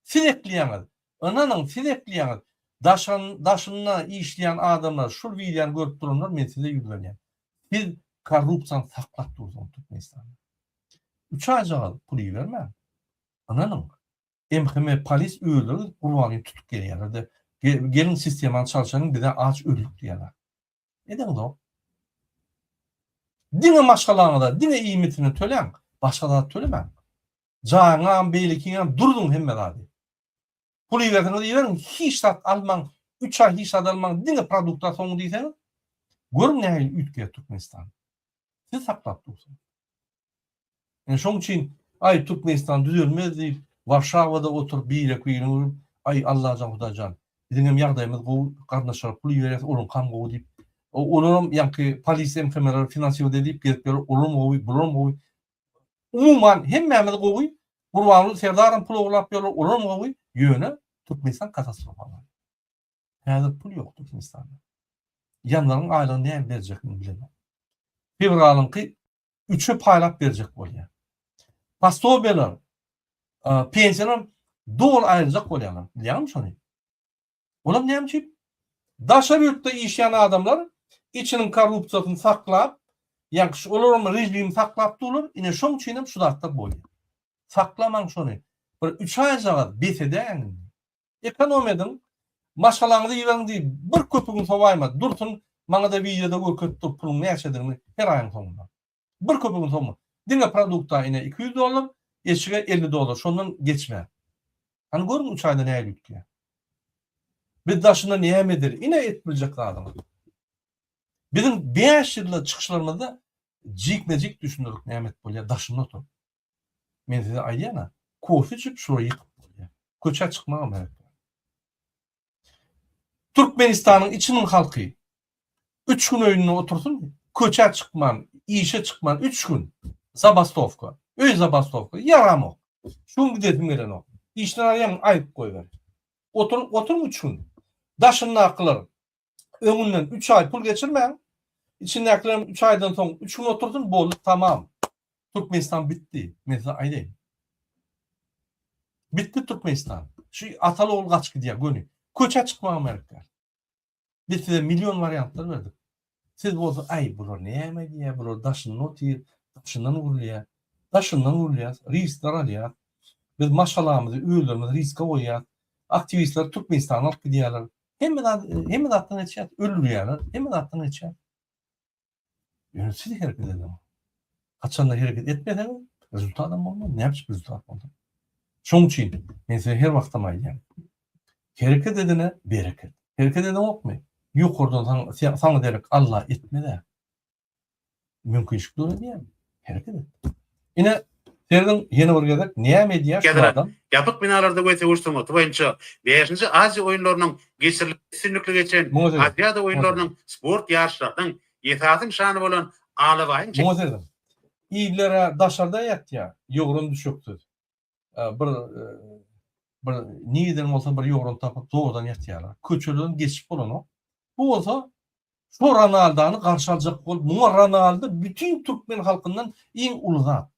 siz ekleýäňiz. Ynanyň, siz ekleýäňiz. Daşan, daşynda işleýän adamlar, şul wideony görüp duranlar men size ýüzlenýän. Siz korrupsiýany saklap dursuňyz Türkmenistanda. Üç aýjagaz pul ibermäň. Ynanyň, MHM polis özleri gidip Gurbanyny tutup gelýärler-de, geliň sistemany çalşalyň bizä aç öldük diýýärler. Edeňzok. Diňe maşgalaňyza, diňe iýmitini töläň, başga zat tölemäň. Jaýyňam, beýlekiňem durzuň hemme zady. Pul iberseňiz iberiň, hiç zat almaň, üç aý hiç zat almaň, diňe produkta soň diýseňiz, görüň nähili üýtgeýär Türkmenistan. Siz saklap dursuňyz. Ine şoň üçin aý Türkmenistan düzelmez diýip Warşawada oturyp birek birini görüp aý Allajan Hudaýjan biziňem ýagdaýymyz gowy garyndaşlara pul iberýäs olaňkam gowy diýip olaram ýaňky polis MHM-ler finansiýa diýip gezip ýör olaram gowy bularam gowy umuman hemmämiz gowy Gurbanguly Serdaram pul ogurlap ýörler olaram gowy ýöne Türkmenistan katastrofa barýar. Häzir pul ýok Türkmenistanda. Ýanwaryň aýlygyny näme berjekini bilemok. Fewralyňky üçe paýlap berjek bolýar. Posobiýalar, pensiýalar doly aýryljak bolýarlar. Bilýäňmi şony? Olam näme üçin? Daşary ýurtda işleýän adamlar içiniň korrupsiýasyny saklap, ýaňky şu olaram režimi saklap durlar. Ine şoň üçin hem şu zatlar bolýar. Saklamaň şony. Bir üç aýjagaz bes edäýiň indi. Ekonom ediň, maşgalaňyzy iberiň diýip bir köpügini sowaýma, Dursun maňada wideoda görkezip dur puluň näçedigini her aýyň soňunda. Bir köpügini sowma. Diňe produkta ine 200 dollar, eşige 50 dollar, şondan geçme. Hany görüň üç aýda nähili üýtgeýär. Biz daşynda näme edeli? Ine edip biljek zadyňyz. Biziň 5 ýylda çykyşlarymyzda jikme-jik düşündirdik näme edip bolýar daşynda oturyp. Men size aýdýan-a, kofe içip şulary ýykyp bolýar. Köçä çykmagam gerek däl. Türkmenistanyň içiniň halky üç gün öýünde otursyn, köçä çykman, işe çykman üç gün zabastowka, öý zabastowka, ýaramok. Şu gün gidesim gelenok. Işden alýaň, aýyp goýber. Otur, oturyň üç gün. Daşyndakylar öňünden üç aý pul geçirmäň. Içindäkilerem üç aýdan soň üç gün otursyn, boldy, tamam. Türkmenistan bitdi. Men size aýdaýyn. Bitdi Türkmenistan. Şu ataly ogul gaçyp gidýär göni. Köçä çykmagam gerek däl. Biz size million wariantlar berdik. Siz bolsa aý bular näme diýýär, bular daşynda otyr, daşyndan gürleýär. Daşyndan gürleýäs, riskler alýas. Biz maşgalamyzy, özlerimizi riske goýýas. Aktiwistler Türkmenistana alyp gidýärler. Hemme zat, hemme zatdan geçýär, öldürýärler, hemme zatdan geçýär. Ýöne siz hereket ediň. Haçanda hereket etmeseňiz, rezultatam bolmaz, näme üçin rezultat bolsun? Şonuň üçin men size her wagtam aýdýan. Hereket edene bereket. Hereket edeňokmy? Ýokardan saňa, saňa derek Allah etmez-ä. Mümkinçilik döredýär. Hereket et. Ine, serediň ýene bir gezek näme edýär şu adam? Ýapyk binalarda we söweş sungaty boýunça bäşinji Aziýa oýunlarynyň geçirilip üstünlikli geçen Aziada oýunlarynyň sport ýaryşlarynyň esasy nyşany bolan alabaýyň Muňa serediň. Iller-ä daşarda ýatýar, ýogran düşeksiz. Bir bir nireden bolsa bir ýogran tapyp zordan ýatýarlar. Köçeden geçip bolanok. Bu bolsa Şo Ronaldany garşy aljak bolup, muňa Ronaldo bütin türkmen halkyndan iň uly zat.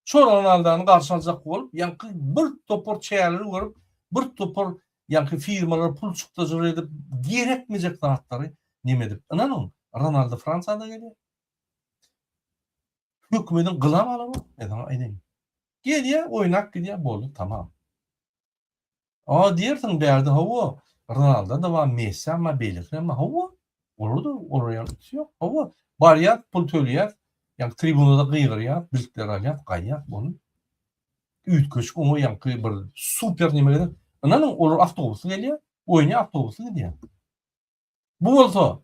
Şo Ronaldany garşy aljak bolup, ýaňky bir topar çäreleri görüp, bir topar ýaňky firmalara pul çykdajylar edip, gerekmejek zatlary neme edip. Ynanyň, Ronaldo Fransiýada gelýär. Hökümediň gylam alanok, men saňa aýdaýyn. Gelýär, oýnap gidýär, boldy, tamam. A diýersiň bärde hawa, Ronaldo-da bar, Messiam bar, beýlekilerem bar, hawa, olar-da olar ýaly üsti ýok, hawa, barýas, pul töleýäs, ýaňky tribunada gygyrýas, biltleri alýas, gaýýas, boldy. Üýtgeşik oňa ýaňky bir super neme gerek. Ynanyň, olar awtobusly gelýär, oýnaýar, awtobusly gidýär. Bu bolsa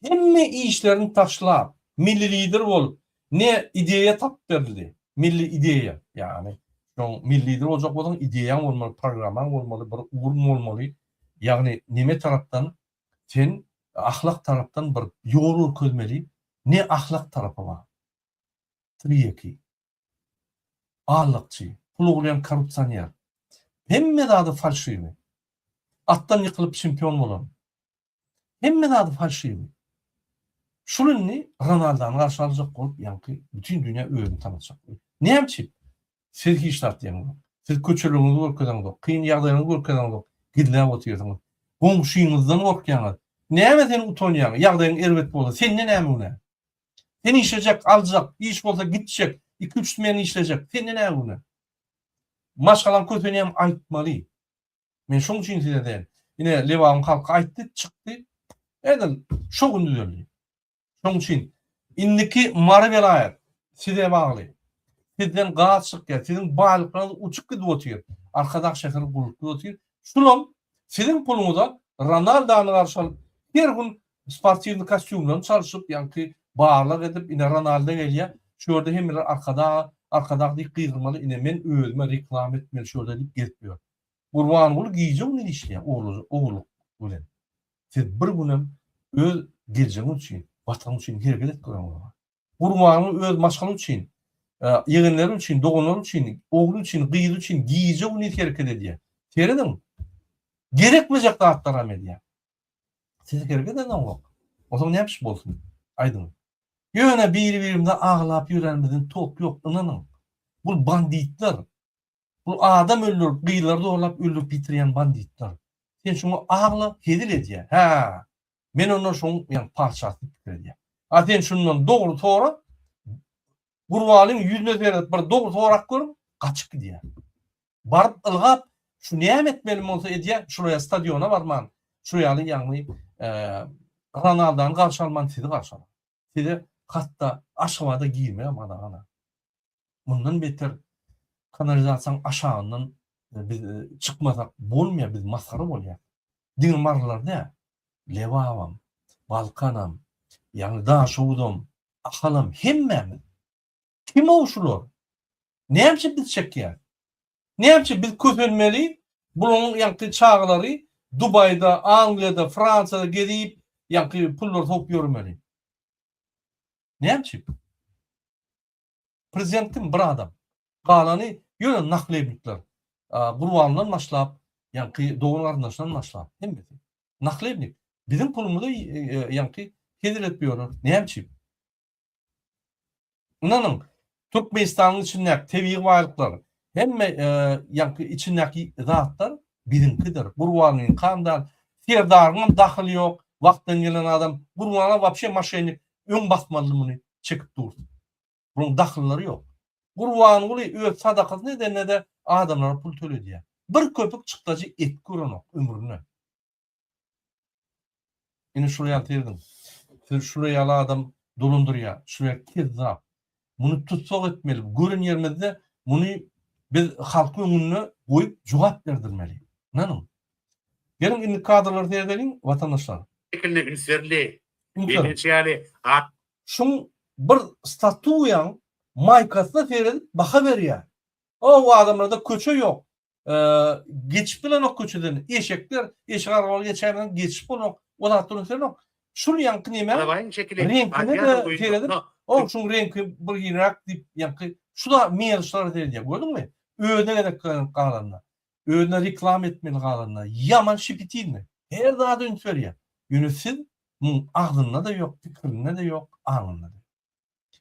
hemme işlerini taşlap, milli lider bolup, ne ideýa tapyp berildi, milli ideýa, ýagny şoň milli lider boljak bolsaň ideýaň bolmaly, programmaň bolmaly, bir ugruň bolmaly, ýagny neme tarapdan sen ahlak tarapdan bir ýol görkezmeli, ne ahlak tarapy bar. Tirýeki. Allakçy, pul ogurlaýan korrupsioner. Hemme zady falşiwi. Atdan ýykylyp çempion bolan. Hemme zady falşiwi. Şul indi Ronaldany garşy aljak bolup ýaňky bütin dünýä özüni tanatjak bolýar. Näme üçin? Siz hiç zat diýeňzok. Siz köçeleriňizi görkezeňzok, kyn ýagdaýlaryňyzy görkezeňzok, gizläp otyrsyňyz. Goňşyňyzdan gorkýaňyz. Näme sen utanýaň, ýagdaýyň erbet bolsa, sende näme günä? Sen işlejek, aljak, iş bolsa gitjek, iki-üç smen işlejek, sende näme günä? Maşgalaň kösenýän aýtmaly. Men şoň üçin size diýen. Ine Lebabyň halky aýtdy, çykdy. Edil şo gün düzeldi. Şoň üçin indiki Mary welaýat size bagly. Sizden gaz çykýar, siziň baýlyklaryňyz uçup gidip otyr. Arkadag şäheri gurlup gidip otyr. Şulam siziň puluňyza Ronaldany garşy alyp her gün sportiwnyý kostýumlaryny çalşyp, ýaňky barlag edip, ine Ronaldo gelýär, şu ýerde hemmeler Arkadag, Arkadag diýip gygyrmaly, ine men özüme reklama etmeli şu ýerde diýip gezip ýör. Gurbanguly gije-gündiz işleýär ogurlyk bilen. Siz bir günem öz geljegiňiz üçin, Watanyň üçin hereket edip göreňiz. Gurbanguly öz maşgala üçin, ýegenleri üçin, doganlary üçin, ogly üçin, gyzy üçin gije-gündiz hereket edýär. Serediň, gerekmejek zatlaram edýär. Siz hereket edeňok. Onsoň näme iş bolsun? Aýdyň. Ýöne biri-birimize aglap ýörenimizden tok ýok, ynanyň. Bul banditler. Bul adam öldürip, gyzlary zorlap öldürip ýitirýän banditler. Sen şuňa agla, hezil edýär. Hä. Men ondan şoň ýaňy patyşasy diýip pikir edýän. A sen şundan dogry sora, Gurbalyň ýüzüne seredip bir dogry sorap görüň, gaçyp gidýär. Baryp ylgap şu näme etmeli bolsa edýär, şular ýaly stadiona barman, şu ýaly ýagny Ronaldony garşy alman sizi garşy alar. Size hatda Aşgabada girmegem gadagan. Mundan beter kanalizasiýanyň aşagyndan biz çykmasak bolmaýar, biz masgara bolýas. Diňe marylar däl, Lebabam, Balkanam, ýagny Daşoguzam, Ahalam hemmämiz. Kim-ow şular? Näme üçin biz çekýäs? Näme üçin biz kösenmeli? Bularyň ýaňky çagalary Dubaýda, Angliýada, Fransiýada gezip, ýaňky pullary sowup ýörmeli. Näme üçin? Prezident kim? Bir adam. Galany ýöne nahlebnikler. Gurbandan başlap, ýaňky dogan-garyndaşdan başlap, hemmesi. Nahlebnik. Biziň pulumyzy ýaňky hezil edip ýörler. Näme üçin? Ynanyň, Türkmenistanyň içindäki tebigy baýlyklar, hemme ýaňky içindäki zatlar biziňkidir. Gurbanlyňkam däl, Serdaryňam dahyly ýok, wagtdan gelen adam. Gurbanly wapşe moşennik, öň basmalydy muny, çekip dursun. Bunuň dahyllary ýok. Gurbanguly öz sadakasyny edende-de adamlara pul töledýär. Bir köpük çykdajy et görenok ömründe. Ine şular ýaly serediň. Siz şular ýaly adam dolandyrýar. Şular ýaly kezzap. Muny tussag etmeli. Gören ýerimizde muny biz halkyň öňünde goýup jogap berdirmeli. Ynanyň. Geliň indi kadrlara seredeliň watandaşlar. Şekiline üns berildi. Bellenişi ýaly, at. Şuň bir statuýaň maýkasyna seredip baha berýär. O adamlarda köçe ýok. Geçip bilenok köçeden. Eşekler, eşek arabaly geçäýmeseň geçip bolanok. O zatlar ünslenok. Şul ýaňky neme? Alabaýyň şekili Reňkine-de seredip, o şuň reňki bir hiliräk diýip ýaňky şu-da meliçlere seredýär. Gördüňmi? Özüne gezek galanda. Özüne reklama etmeli galanda. Ýaman şipitilni. Her zada üns berýär. Ýöne siz muň agzynda-da ýok, pikirinde-de ýok, aňynda-da ýok.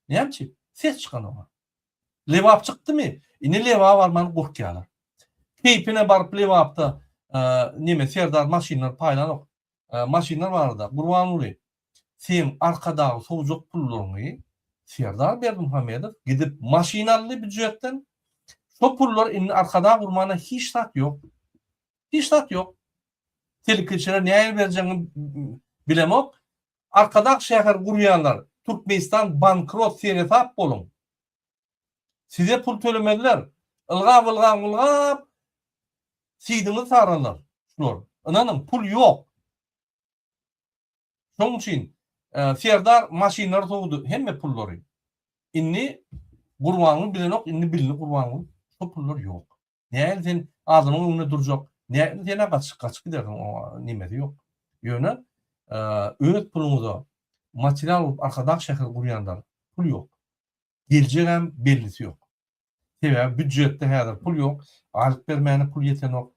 Näme üçin? Ses çykanok. Lebap çykdymy? Indi Lebaba barman gorkýarlar. Keýpine baryp Lebapda neme Serdar maşynlar paýlanok. Maşynlar barada Gurbanguly seň Arkadagy sowjak pullaryňy Serdar Berdimuhamedow gidip maşyn aldy býujetden. Şo pullar indi Arkadag gurmana hiç zat ýok. Hiç zat ýok. Telekeçilere nähili berjegiňi bilemok. Arkadag şäher gurýanlar Türkmenistan bankrot seresap boluň. Size pul tölemezler. Ylgap ylgap ylgap. Sydyňyzy sararlar şular. Ynanyň pul ýok. Şonuň üçin Serdar maşynlary sowdy hemme pullary. Indi Gurbanguly bilenok indi bildi Gurbanguly şo pullar ýok. Nähili sen adamyň öňünde durjak nähili senä gaçyp gaçyp gidersiň oňa nemesi ýok. Ýöne öz puluňyza material bolup Arkadag şäheri gurýanlar pul ýok. Geljegem bellisi ýok. Sebäbi býudjetde häzir pul ýok, aýlyk bermäne pul ýetenok,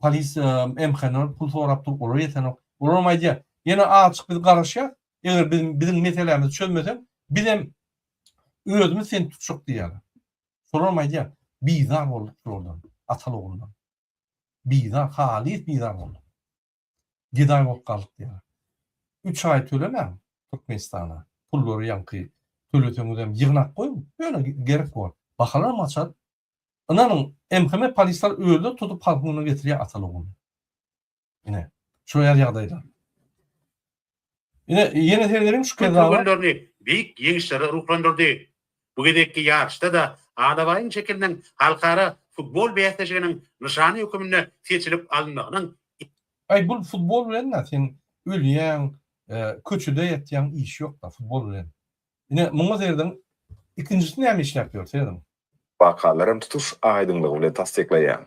polisiýa, MHN pul sorap dur, olar ýetenok. Olaram aýdýar, ýene azajyk biz garaşýas, eger biz biziň meselämizi çözmeseň, bizem özümiz seni tutjak diýýärler. Şolaram aýdýar, bizar bolduk şulardan, ataly-oguldan. Bizar, halys bizar bolduk. Gedaý bolup galdyk diýýär. Üç aý tölemäň Türkmenistana. Pullary ýaňky töleseňizem ýygnap goýuň. Ýöne gerek bor. Bahalaram gaçar. Ynanyň, MHM polisler özleri tutup halkyň öňüne getirýär ataly ogluny. Ine, şo ýaly ýagdaýlar. Ine, ýene seredeliň şu kezzaba. Türgenlerini beýik ýeňişlere ruhlandyrdy. Bu gezekki ýaryşda-da Alabaýyň şekiliniň halkara futbol bäsleşiginiň nyşany höküminde seçilip alynmagynyň Aý bul futbol bilen-dä sen ölýäň, köçede ýatýaň işi ýok-da futbol bilen. Ine muňa serediň ikinjisi näme işläp ýör serediň. Wakalaram tutuş aýdyňlygy bilen tassyklaýar.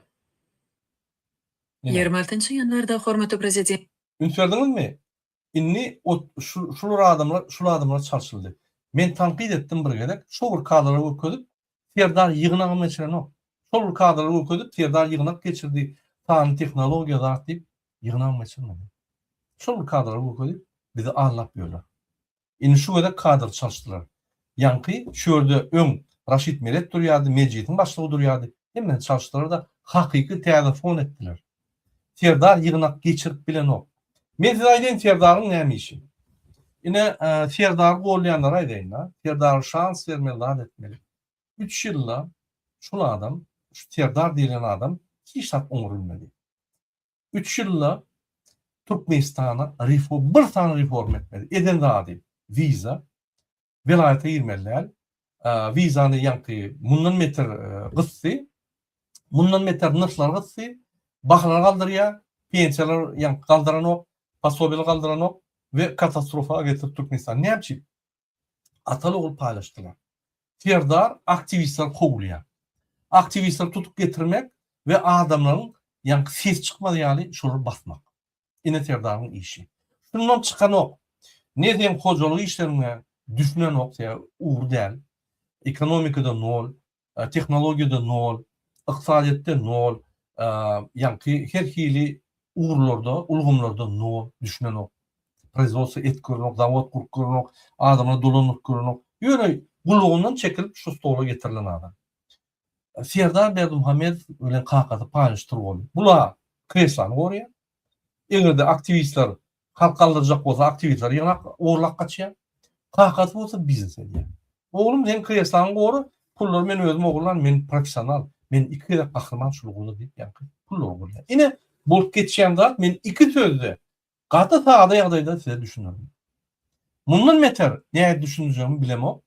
Ine. 26 ýanwarda hormatly Prezident. Üns berdiňizmi? Indi ot şu şular adamlar şul adamlar çalşyldy. Men tankyt etdim bir gezek şo bir kadrlary görkezip Serdar ýygnagam geçirenok. Şol bir kadrlary görkezip Serdar ýygnak geçirdi sanly tehnologiýa zat diýip ýygnagam geçirmedi. Şol bir kadrlary görkezip bizi aldap ýörler. Indi şu gezek kadr çalyşdylar. Ýaňky şu ýerde öň Raşid Meret durýardy, Mejlisiň başlygy durýardy. Hemmesini çalyşdylar-da, hakyky täze fon etdiler. Serdar ýygnak geçirip bilenok. Men size aýdaýyn Serdaryň näme işi. Ine, Serdary gollaýanlara aýdaýyn-da. Serdara şans bermeli, zat etmeli. Üç ýylda şul adam, şu Serdar diýlen adam hiç zat oňarylmady. Üç ýylda Türkmenistana reform, bir sany reform etmedi. Eden zady wiza, welaýata girmeli däl. Wizany ýaňky mundan beter gysdy. Mundan beter nyrhlary gysdy. Bahalary galdyrýar, pensiýalar ýaňky galdyranok, posobiýalar galdyranok we katastrofa getirdi Türkmenistany. Näme üçin? Ataly-ogul paýlaşdylar. Serdar aktiwistleri kowulýar. Aktiwistleri tutup getirmek we adamlaryň ýaňky ses çykmaz ýaly şolary basmak. Ine Serdaryň işi. Şundan çykanok. Ne seň hojalyk işleriňe düşünenok sebäbi ugry däl. Ekonomikada nol, tehnologiýada nol, ykdysadyýetde nol, ýaňky her hili ugurlarda, ulgamlarda nol, düşünenok. Proizwodstwo edip görenok, zawod gurup görenok, adamlary dolandyryp görenok. Ýöne gulagyndan çekilip şu stola getirilen adam. Serdar Berdimuhamedow bilen kakasy paýlaşyp boldy. Bula kreslony goraýar. Eger-de aktiwistler halk galdyrjak bolsa aktiwistler ýygnap ogurlap gaçýar. Kakasy bolsa biznes edýär. Oglum sen kreslony gora, pullary men özüm ogurlan, men professional, men iki gezek gahryman şul ugurda diýip ýaňky pullary ogurlaýar. Ine bolup geçýän zat men iki sözde gaty sada ýagdaýda size düşündirdim. Mundan beter nädip düşündirjegimi bilemok.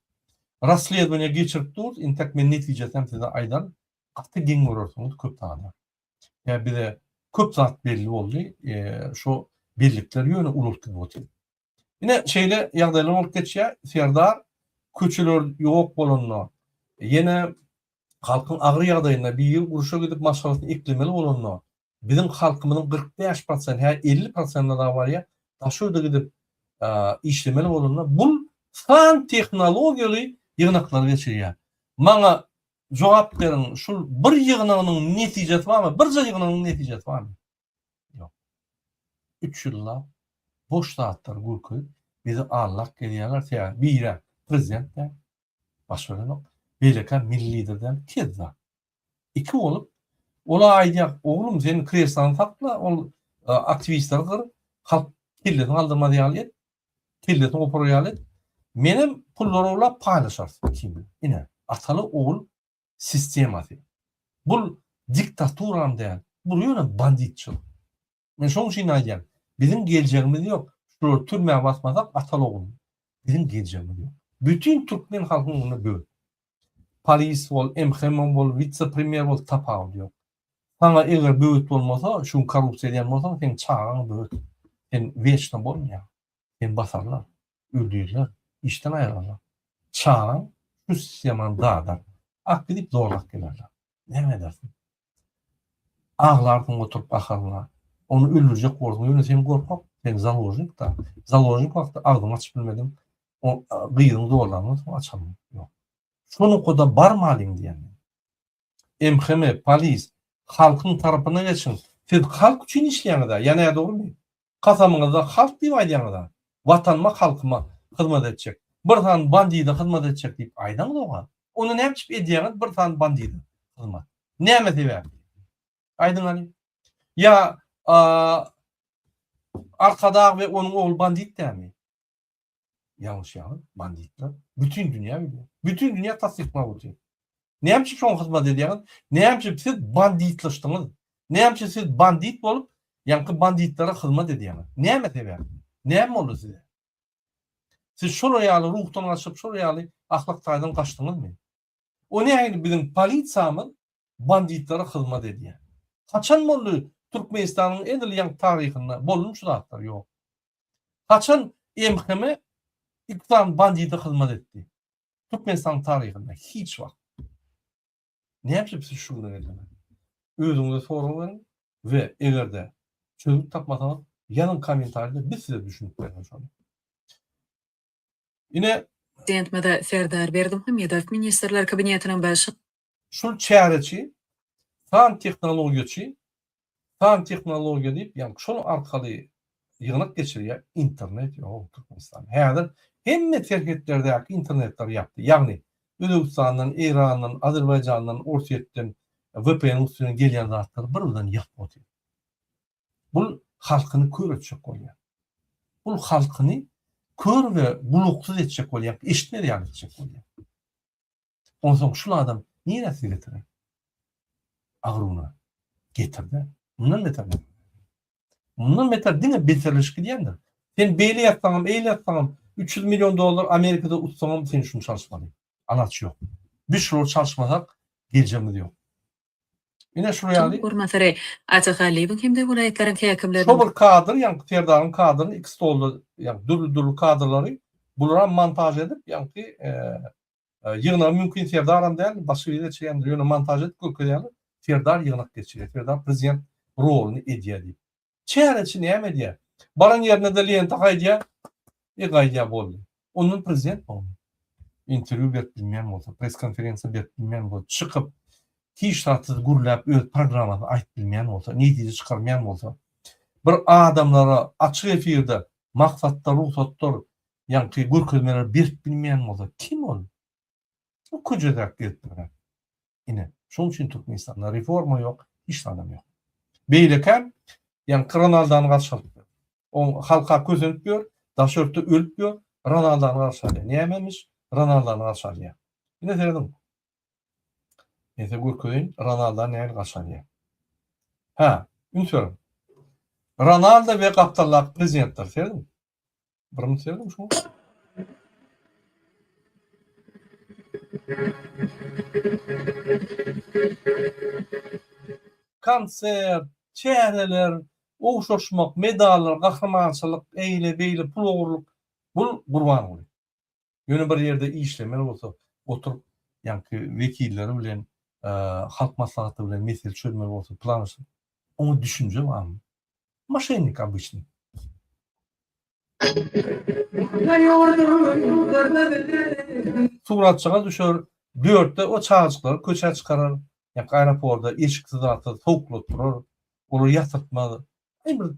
Rasledowaniýe geçirip durus, intek men netijesini hem size aýdaryn. Gaty geň görersiňiz köp zada. Ýa bize köp zat belli boldy, şo bellikler ýöne ulalyp gidip otyr. Ine şeýle ýagdaýlar bolup geçýär. Serdar köçeler ýok bolanda, ýene halkyň agyr ýagdaýynda biri urşa gidip maşgalasyny eklemeli bolanda, biziň halkymyzyň 45 prosent, hä 50 prosentine dagy barýar, daşy ýurda gidip işlemeli bolanda, bul san tehnologiýaly ýygnaklary geçirýär. Maňa Jogap beriň, şul bir ýygnagynyň netijesi barmy? Birje ýygnagyň netijesi barmy? Ýok. Üç ýyllap boş zatlary görkezip, bizi aldap gelýärler. Sebäbi biri prezident däl, baş berenok. Beýlekä milli lider däl, kezzap. Iki bolup, ola aýdýar, oglum sen kreslony sakla, ol aktiwistleri gyr, halk kellesini galdyrmaz ýaly et. Kellesini goparar ýaly et. Menem pullary ogurlap paýlaşarys ikimiz. Ine, ataly ogul sistemasy. Bul diktaturam däl. Bul ýöne banditçilik. Men şoň üçin aýdýan. Biziň geljegimiz ýok. Şulary türmä basmasak ataly ogul. Biziň geljegimiz ýok. Bütin türkmen halkynyň öňünde böl. Polis bol, MHM bol, witse-premýer bol tapawudy ýok. Saňa eger böwet bolmasa, şu gün korrupsiýa edýän bolsaň, seň çagaň böwet. Sen weçna bolmaýaň. Seni basarlar, öldürirler, işden aýyrarlar. Çagaň şu sistemany dadar. Ak gidip zorlap gelerler. Näme edersiň? Aglarsyň oturyp gaharyňa. Ony öldürjek borsuň, ýöne sen gorkak, sen založnik-da. Založnik wagty agzyňy açyp bilmediň. O gyzyňy zorlandan soň açalmy? Ýok. Şo nokada barmalyň diýýän men. MHM, polis, halkyň tarapyna geçiň. Siz halk üçin işleýäňiz-ä, ýa nädogrymy? Kasamyňyzda halk diýip aýdýaňyz-a. Watanyma, halkyma hyzmat etjek. Bir sany bandide hyzmat etjek diýip aýdaňzog-a. Onda näme üçin edýäňiz bir sany bandide hyzmat? Näme sebäpli? Aýdyň hany. Ýa Arkadag we onuň ogly bandit dälmi? Ýalňyşýaňyz, banditler. Bütin dünýä bilýär. Bütin dünýä tassyklap otyr. Näme üçin şoňa hyzmat edýäňiz? Näme üçin siz banditlaşdyňyz? Näme üçin siz bandit bolup, ýaňky banditlere hyzmat edýäňiz? Näme sebäpli? Näme boldy size? Siz şolar ýaly ruhdan gaçyp, şolar ýaly ahlak taýdan gaçdyňyzmy? O nähili biziň polisiýamyz banditlere hyzmat edýär? Haçan boldy Türkmenistanyň edil ýaňky taryhynda boldumy şu zatlar? Ýok. Haçan MHM iki sany bandide hyzmat etdi? Türkmenistanyň taryhynda hiç wagt. Näme üçin siz şu güne geldiňiz? Özüňize sorag beriň we eger-de çözgüt tapmasaňyz ýazyň kommentariýada biz size düşünip bereris şony. Ine Prezidentimiz Serdar Berdimuhamedow Ministrler Kabinetiniň Baş. Şul çäreçi san tehnologiýaçy San tehnologiýa diýip, ýagny şol arkaly ýygnak geçirýär, internet ýok Türkmenistanda. Häzir hemme serhetlerdäki internetleri ýapdy. Ýagny Özbegistandan, Eýrandan, Azerbaýjandan, Orsýetden VPN-iň üsti bilen gelýän zatlary bir-birden ýapyp otyr. Bul halkyny kör etjek bolýar. Bul halkyny kör we gulaksyz etjek bolýar, eşitmez ýaly etjek bolýar. Onsoň şul adam nirä sizi getirer? Agruna getirdi. Mundan beter näme? Mundan beter diňe beterleşip gidýändir. Sen beýle ýatsaňam, eýle ýatsaňam, 300 million dollar Amerikada utsaňam sen şuny çalyşmaly. Alaç ýok. Biz şulary çalyşmasak geljegimiz ýok. Ine şul ýaly. Orunbasary Ata Hallyýewiň hem-de welaýatlaryň häkimleriniň. Şo bir kadr, ýaňky Serdaryň kadryny iki stolda, ýaňky dürli-dürli kadrlary bularam montaž edip, ýaňky Ýygnagy mümkin Serdaram däl, başga biri geçirýändir, ýöne montaž edip görkezýärler, Serdar ýygnak geçirýär, Serdar prezident roluny edýär diýip. Çäreçi näme edýär? Baran ýerine-de lenta gaýdýar, e gaýdýar boldy. Ondan prezident bolmy? Interwýu berip bilmeýän bolsa, press-konferensiýa berip bilmeýän bolsa, çykyp hiç zatsyz gürläp öz programmasyny aýdyp bilmeýän bolsa, netije çykarmaýan bolsa, bir adamlara açyk efirde maksatlar, rugsatlar ýaňky görkezmeleri berip bilmeýän bolsa kim ol? Bu köjedäki gezip ýören. Ine, şonuň üçin Türkmenistanda reforma ýok, hiç zadam ýok. Beýlekäm, ýaňky Ronaldany garşy alyp ýör. Oň halka kösenip ýör, daşy ýurtda ölüp ýör, Ronaldany garşy alýar. Nämemiş? Ronaldany garşy alýar. Ine serediň. Men size görkezeýin, Ronaldany nähili garşy alýar. Hä, üns beriň. Ronaldo we gapdaldaky prezidentler, serediň. Bir minut serediň şuňa. Konsert, çäreler, ogşaşmak, medallar, gahrymançylyk, eýle-beýle pul ogurlyk. Bul Gurbanguly. Ýöne bir ýerde işlemeli bolsa, oturyp, ýaňky wekilleri bilen, halk maslahaty bilen mesele çözmeli bolsa, plan oňa düşünje barmy? Moşennik obyçnyý. Suratjyga düşer, dörtde o çagajyklary köçä çykarar, ýa aeroporda eşiksiz zatsyz sowuklatdyrar, olary ýatyrtmaz. Aý bir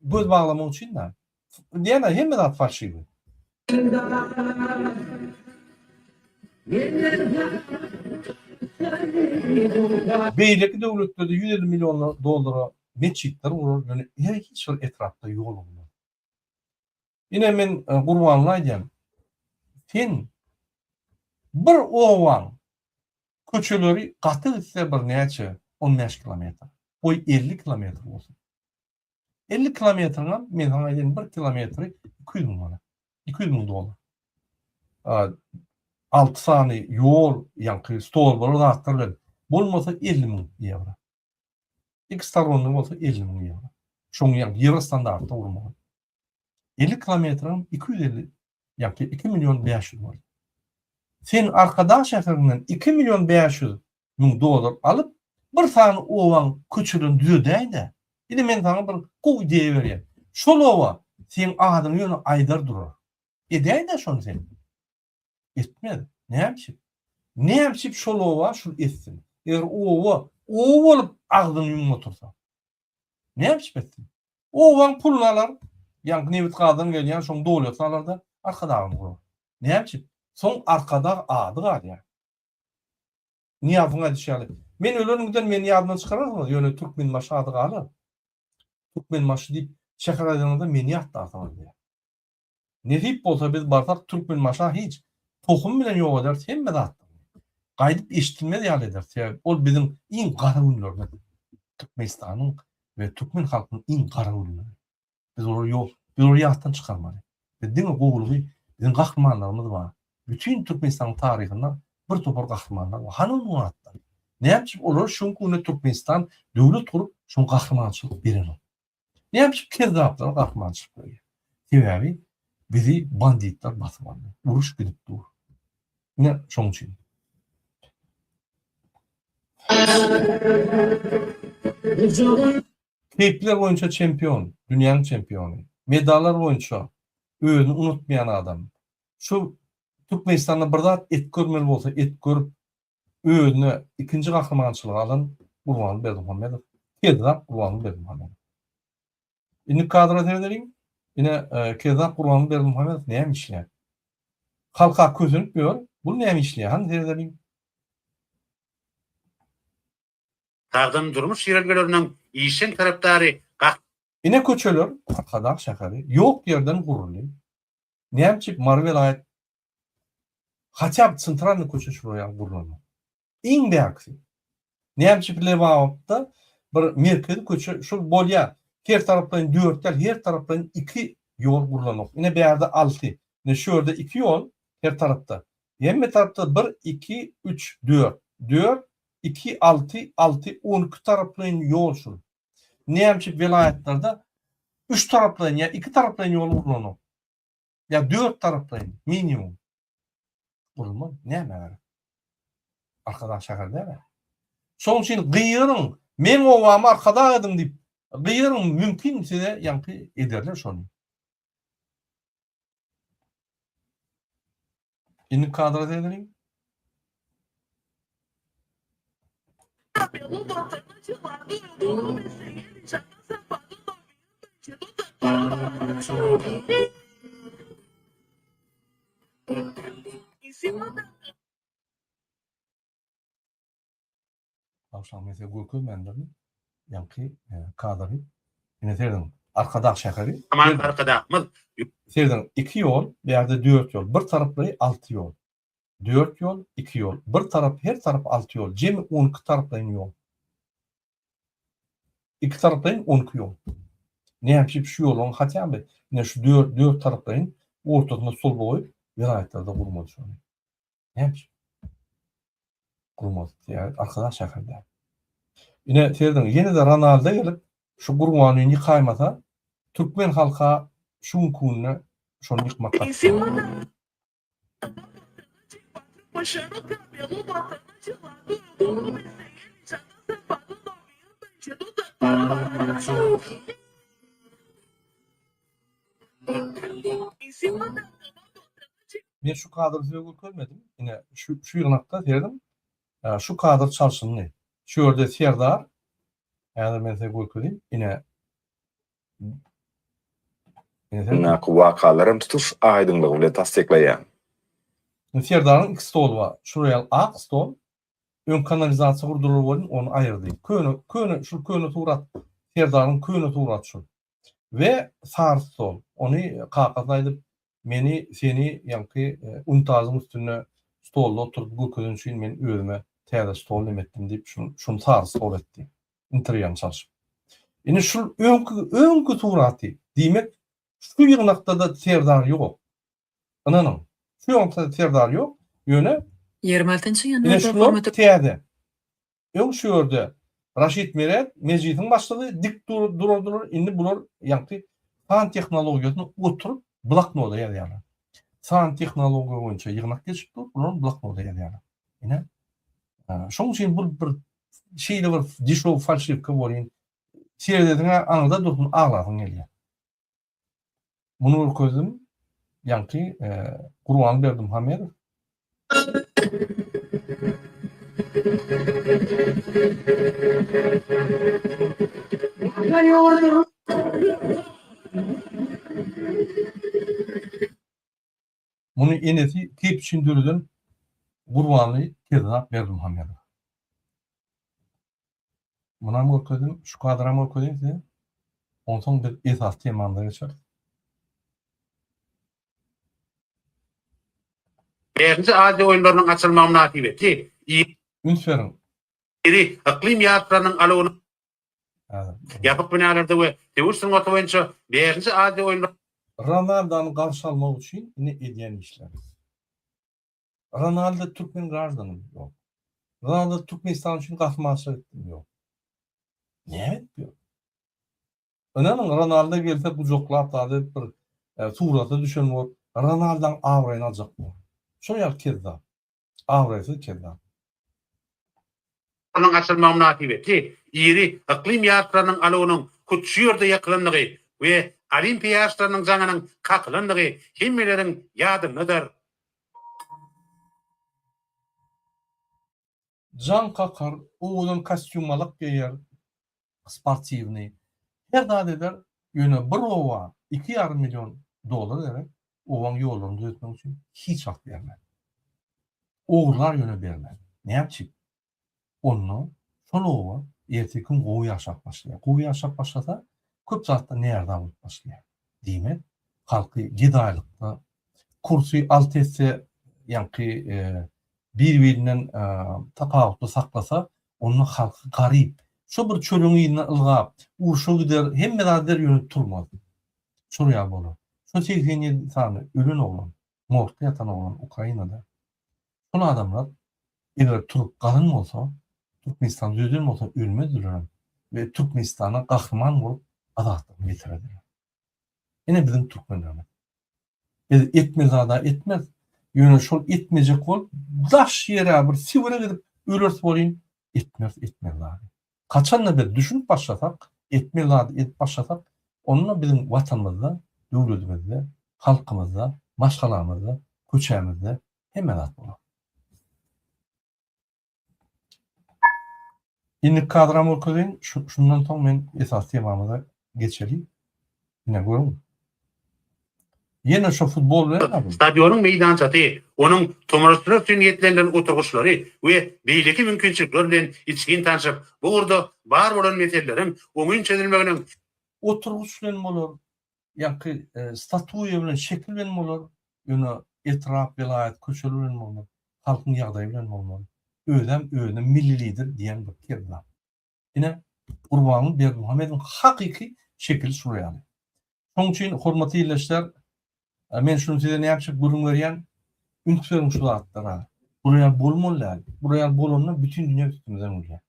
göz baglamak üçin dä. Diýýän hemme zat falşiwi. Beýleki döwletlerde 150 million dollara metjitler gurar, ýöne hiç bir etrapda ýol gurmaz. Ine men Gurbanly aýdýan. Sen bir obaň köçeleri gaty gitse bir näçe 15 kilometr. Goý 50 kilometr bolsun. 50 kilometriňem men saňa aýdaýyn bir kilometri 200 müň manat. 200 müň dollar. 6 sany ýol, ýaňky stolbalar zatlar bilen bolmasa 50 müň ýewro. Iki storonnyý bolsa 50 müň ýewro. Şoň ýaly ýewro standartda gurmaly. 50 kilometriň 250 ýa-da 2 million 500 bolýar. Sen Arkadag şäherinden 2 million 500 müň dollar alyp, bir sany obaň köçelerini düzedäý-dä. Ine men saňa bir gowy ideýa berýän. Şol oba seň adyňy ýöne aýdar durar. Edäý-dä şony sen. Etmez. Näme üçin? Näme üçin şol oba şul etsin? Eger oba oba bolup agzyny ýumup otursa. Näme üçin etsin? Obaň puluny alar, ýaňky nebit-gazdan gelýän şoň dolýasyny alar-da, Arkadagyny gurar. Näme üçin? Soň Arkadag ady galýar. Nyýazowyň aýdyşy ýaly, men ölenimden meni ýadyndan çykararsyňyz, ýöne Türkmenbaşy ady galar. Türkmenbaşy diýip şäher aýdanyňyzda meni ýatlarsyňyz diýýär. Nesip bolsa biz barsak Türkmenbaşa hiç tohum bilen ýok ederis hemme zatlaryny. Gaýdyp eşidilmez ýaly ederis. Sebäbi ol biziň iň gara günlerimiz. Türkmenistanyň we türkmen halkynyň iň gara günleri. Biz olary ýok, biz olary ýatdan çykarmaly. Biz diňe gowulygy, biziň gahrymanlarymyz bar. Bütin Türkmenistanyň taryhynda bir topar gahrymanlar bar. Hany onuň atlary? Näme üçin olar şu günki günde Türkmenistan döwlet gurup, şoň gahrymançylyk berenok? Näme üçin kezzaplara gahrymançylyk berýär? Sebäbi bizi banditler basyp aldy. Uruş gidip dur. Ine şoň üçin. Keýpler boýunça çempion, dünýäniň çempiony. Medallar boýunça özüni unutmaýan adam. Şu Türkmenistanda bir zat et görmeli bolsa et görüp özüne ikinji gahrymançylygy alan Gurbanguly Berdimuhamedow. Kezzap Gurbanguly Berdimuhamedow. Indi kadra seredeliň. Ine Kezzap Gurbanguly Berdimuhamedow näme işleýär? Halka kösenip ýör. Bu näme işleýär? Hany seredeliň. Sagdyn durmuş ýörelgeleriniň işjeň tarapdary Gah. Ine köçeler Arkadag şäheri ýok ýerden guruldy. Näme üçin Mary welaýat haçap tsentralnyý köçe şular ýaly gurlanok. Iň bärkisi. Näme üçin Lebapda bir merkezi köçe şul bolýar. Her taraplaýyn dört däl her taraplaýyn iki ýol gurlanok. Ine bärde alty. Ine şu ýerde iki ýol her tarapda. Hemme tarapda bir, iki, üç, dört. Dört, iki, alty, alty, 12 taraplaýyn ýol şul. Näme üçin welaýatlarda üç taraplaýyn ýa iki taraplaýyn ýol gurlanok? Ýa dört taraplaýyn minimum. Gurulmaz. Nämä gerek? Arkadag şäher däl. Şonuň üçin gygyryň, meň obamy Arkadag ediň diýip gygyryň, mümkin size ýaňky ederler şony. Indi kadra seredeliň. Agşam men size görkezmändirin. Ýaňky kadry. Ine serediň. Arkadag şäheri. Aman Arkadagymyz. Serediň, iki ýol, bu ýerde dört ýol. Bir taraplaýy alty ýol. Dört ýol, iki ýol. Bir tarap, her tarap alty ýol. Jemi 12 taraplaýyn ýol. Iki taraplaýyn 12 ýol. Näme üçin şu ýoluň hatýa by ine şu dört, dört taraplaýyn ortasynda stolba goýup welaýatlarda gurmaly şony. Näme üçin? Gurmaz. Ýa Arkadag şäherde. Ine serediň, ýene-de Ronaldo gelip şu Gurbanyny ýykaýmasa, türkmen halka şu günki günde şony ýykmak gaty kyn. Men şu kadry size görkezmedim. Ine şu şu ýygnakda serediň. Şu kadr çalşyndy. Şu ýerde Serdar Häzir men size görkezeyim. Ine Daky wakalaram tutuş aýdyňlygy bilen tassyklaýar. Serdaryň iki stoly bar. Şular ýaly ak stol. Öň kanalizasiýa gurdular welin ony aýyrdy. Köne köne şul köne surat Serdaryň köne suraty şul. We sary stol. Ony kakasyna aýdyp, meni seni ýaňky unitazyň üstünde stolda oturyp görkezen üçin men özüme täze stol neme etdim diýip şuny sary stol etdi. Interýerini çalşyp. Indi şul öňki öňki suraty. Diýmek şu ýygnakda-da Serdar ýok. Ynanyň. Şu ýygnakda Serdar ýok. Ýöne 26-njy ine ýanwarda şular hormatly täze. Öň şu ýerde. Raşid Meret Mejlisiň başlygy dik durardylar, indi bular ýaňky san tehnologiýasyny oturyp bloknoda ýazýarlar. San tehnologiýa boýunça ýygnak geçip dur, bular bloknoda ýazýarlar. Ine. Şonuň üçin bu bir şeýle bir deşow falşiwka bolýan. Seredesiňe aňyrda dursun aglasyň gelýär. Muny görkezdim. Ýaňky Gurban Berdimuhamedow. Muny enesi keýp üçin döreden Gurbanly Kezzap Berdimuhamedow. Munam görkezdim, şu kadram görkezeyim size. Onsoň biz esasy temamyza geçeris. Bäşinji Aziýa oýunlarynyň açylmagy mynasybetli Üns beriň. iri yklym ýaryşlarynyň alawyny ýapyk binalarda we söweş sungaty boýunça Bäşinji Aziýa oýunlarynyň Ronaldony garşy almak üçin ine edýän işleri. Ronaldo türkmen graždanymy? Ýok. Ronaldo Türkmenistan üçin gahrymançylyk etdimi? Ýok. Näme edip ýör? Ynanyň Ronaldo gelse gujaklap zat edip bir surata düşen bolup Ronaldoň abraýyny aljak bor. Şol ýaly kezzap. Abraýsyz kezzap. Onuň açylmagy mynasybetli iri yklym ýaryşlarynyň alawynyň hut şu ýerde ýakylandygy we Olimpiýa ýaryşlarynyň jaňynyň kakylandygy hemmeleriň ýadyndadyr. Jaň kakar, owadan kostýumalak geýer, sportiwnyý, her zat eder, ýöne bir oba 2,5 million dollar gerek, obaň ýollaryny düzetmek üçin hiç wagt bermez. Ogurlar ýöne bermez. Näme üçin? Onda şol oba erteki gün gowy ýaşap başlaýar. Gowy ýaşap başlasa, köp zatdan närza bolup başlaýar. Diýmek, halky gedaýlykda, kursy alt etse, ýaňky bir-birinden tapawutly saklasa, onda halky garyp, şo bir çölüň yzyna ylgap, urşa gider, hemme zat eder, ýöne turmaz. Şol ýaly bolar. Şo 87 sany ölen oglan, morgda ýatan oglan Ukrainada. Şol adamlar eger turup galan bolsa, Türkmenistan düzeden bolsa ölmezdilerem we Türkmenistana gahryman bolup azatlygyny getirerdiler. Ine biziň türkmenlerimiz. Biz etmeli zada etmez. Ýöne şol etmejek bolup daş ýere bir Sibire gidip öleris bolyn etmeris etmeli zady. Haçanda biz düşünip başlasak, etmeli zady edip başlasak, onda biziň Watanymyzda, döwletimizde, halkymyzda, maşgalamyzda, köçämizde hemme zat bolar. Indiki kadram görkezeýin, şundan soň men esasy temamyza geçeli. Ine görüň. Ýene şo futbol bilen Stadionyň meýdançasy, onuň tomaşaçylar üçin niýetlenilen oturgyçlary we beýleki mümkinçilikler bilen içgin tanşyp, bu ugurda bar bolan meseleleriň oňyn çözülmeginiň Oturgyç bilen bolar, ýaňky statuýa bilen, şekil bilen bolar, ýöne etrap, welaýat, köçeler bilen bolmaz, halkyň ýagdaýy bilen bolmaly. Özem özüne milli lider diýen bir kezzap. Ine, Gurbanguly Berdimuhamedowyň hakyky şekili şular ýaly. Şonuň üçin, hormatly ildeşler, men şuny size näme üçin gürrüň berýän, üns beriň şu zatlara. Bular ýaly bolmaly däl. Bular ýaly bolanda bütin dünýä üstümizden gülýär.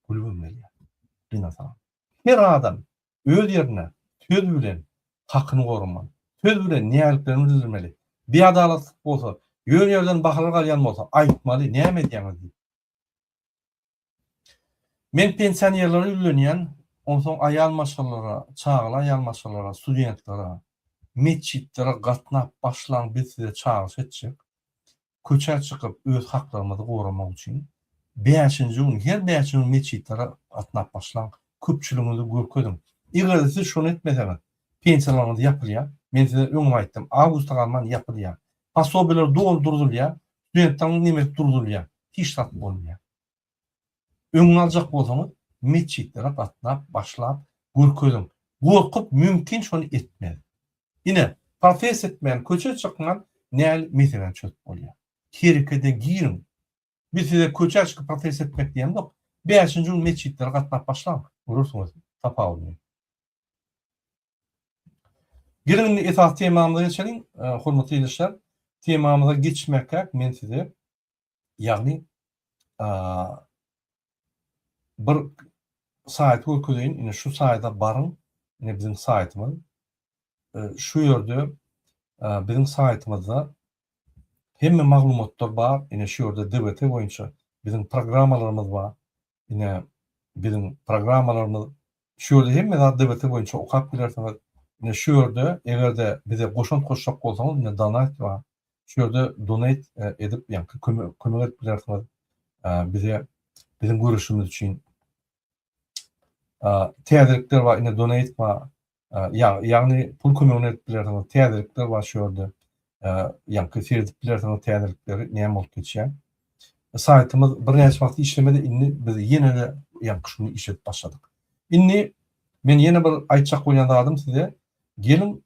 Gülübem gelýär. Gynansagam. Her adam öz ýerinde söz bilen hakyny goramaly. Söz bilen nägiliklerini bildirmeli. Biadalatlyk bolsa, ýöne ýerden bahalar galýan bolsa, aýtmaly, näme edýäňiz diýip. Men pensionerlere ýüzlenýän, onsoň aýal maşgalalara, çagaly aýal maşgalalara, studentlere, metjitlere gatnap başlaň biz size çagyryş etjek. Köçä çykyp öz haklarymyzy goramak üçin bäşinji gün, her bäşinji gün metjitlere gatnap başlaň, köpçüligiňizi görkeziň. Eger-de siz şony etmeseňiz, pensiýalaryňyz ýapylýar. Men size öňem aýtdym, awgusta galman ýapylýar. Posobiýalar doly durdulýar, studentleriň nemesi durdulýar. Hiç zat bolmaýar. Öňüni aljak bolsaňyz, metjitlere gatnap başlap görkeziň. Gorkup mümkin şony etmez. Ine, protest etmän, köçe çykman näl meseläni çözüp bolýar. Herekede giriň. Biz size köçä çykyp protest etmek diýemzok. Bäşinji gün metjitlere gatnap başlaň, görersiňiz tapawudyny. Geliň indi esasy temamyza geçeliň, hormatly ildeşler. Temamyza geçmekkäk men size ýagny bir. saýty görkezeýin. Ine şu saýta baryň. Ine biziň saýtymyz. Şu ýerde biziň saýtymyzda hemme maglumatlar bar. Ine şu ýerde DWT boýunça biziň programmalarymyz bar. Ine biziň programmalarymyz şu ýerde hemme zat DWT boýunça okap bilersiňiz. Ine şu ýerde eger-de bize goşant goşjak bolsaňyz ine donate bar. Şu ýerde donate edip ýaňky kömek kömek edip bilersiňiz. Bize biziň göreşimiz üçin täzelikler bar ine donate bar. Ýagny pul kömegini edip bilersiňiz. Täzelikler bar şu ýerde. Ýaňky seredip bilersiňiz täzelikleri näme bolup geçýär. Saýtymyz birnäçe wagt işlemedi, indi biz ýene-de ýaňky şuny işledip başladyk. Indi men ýene bir aýtjak bolýan zadym size, geliň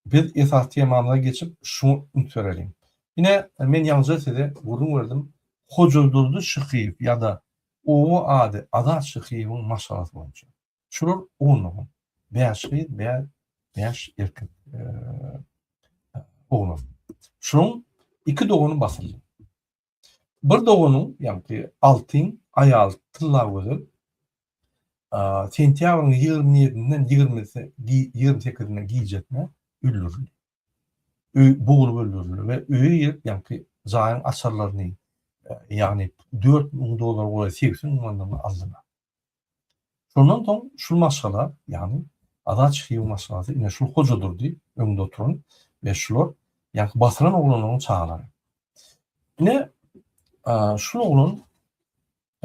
biz esasy temamyza geçip şuňa üns bereliň. Ine men ýaňyja size gürrüň berdim, Hojadurdy Şyhyýew ýa-da oba ady Azat Şyhyýewiň maşgalasy boýunça. Şular on dogan. Bäş gyz, bäş erkek oglan. Şularyň iki dogany basyldy. Bir doganyň, ýagny Altyň aýaly Tyllagözel sentýabryň ýigrimi ýedinden ýigrimi sekizine gijesine öldürildi. Öý bogulyp öldürildi we öýe girip, ýagny jaýyň açarlaryny, ýagny 4000 dollara golaý 80 müň manatlaryny aldylar. Şondan soň şul maşgala, ýagny Azat Şyhyýewiň maşgalasy, ine şul Hojadurdy öňde oturan we şular, ýagny basylan oglanlaryň çagalary. Ine şul oglan,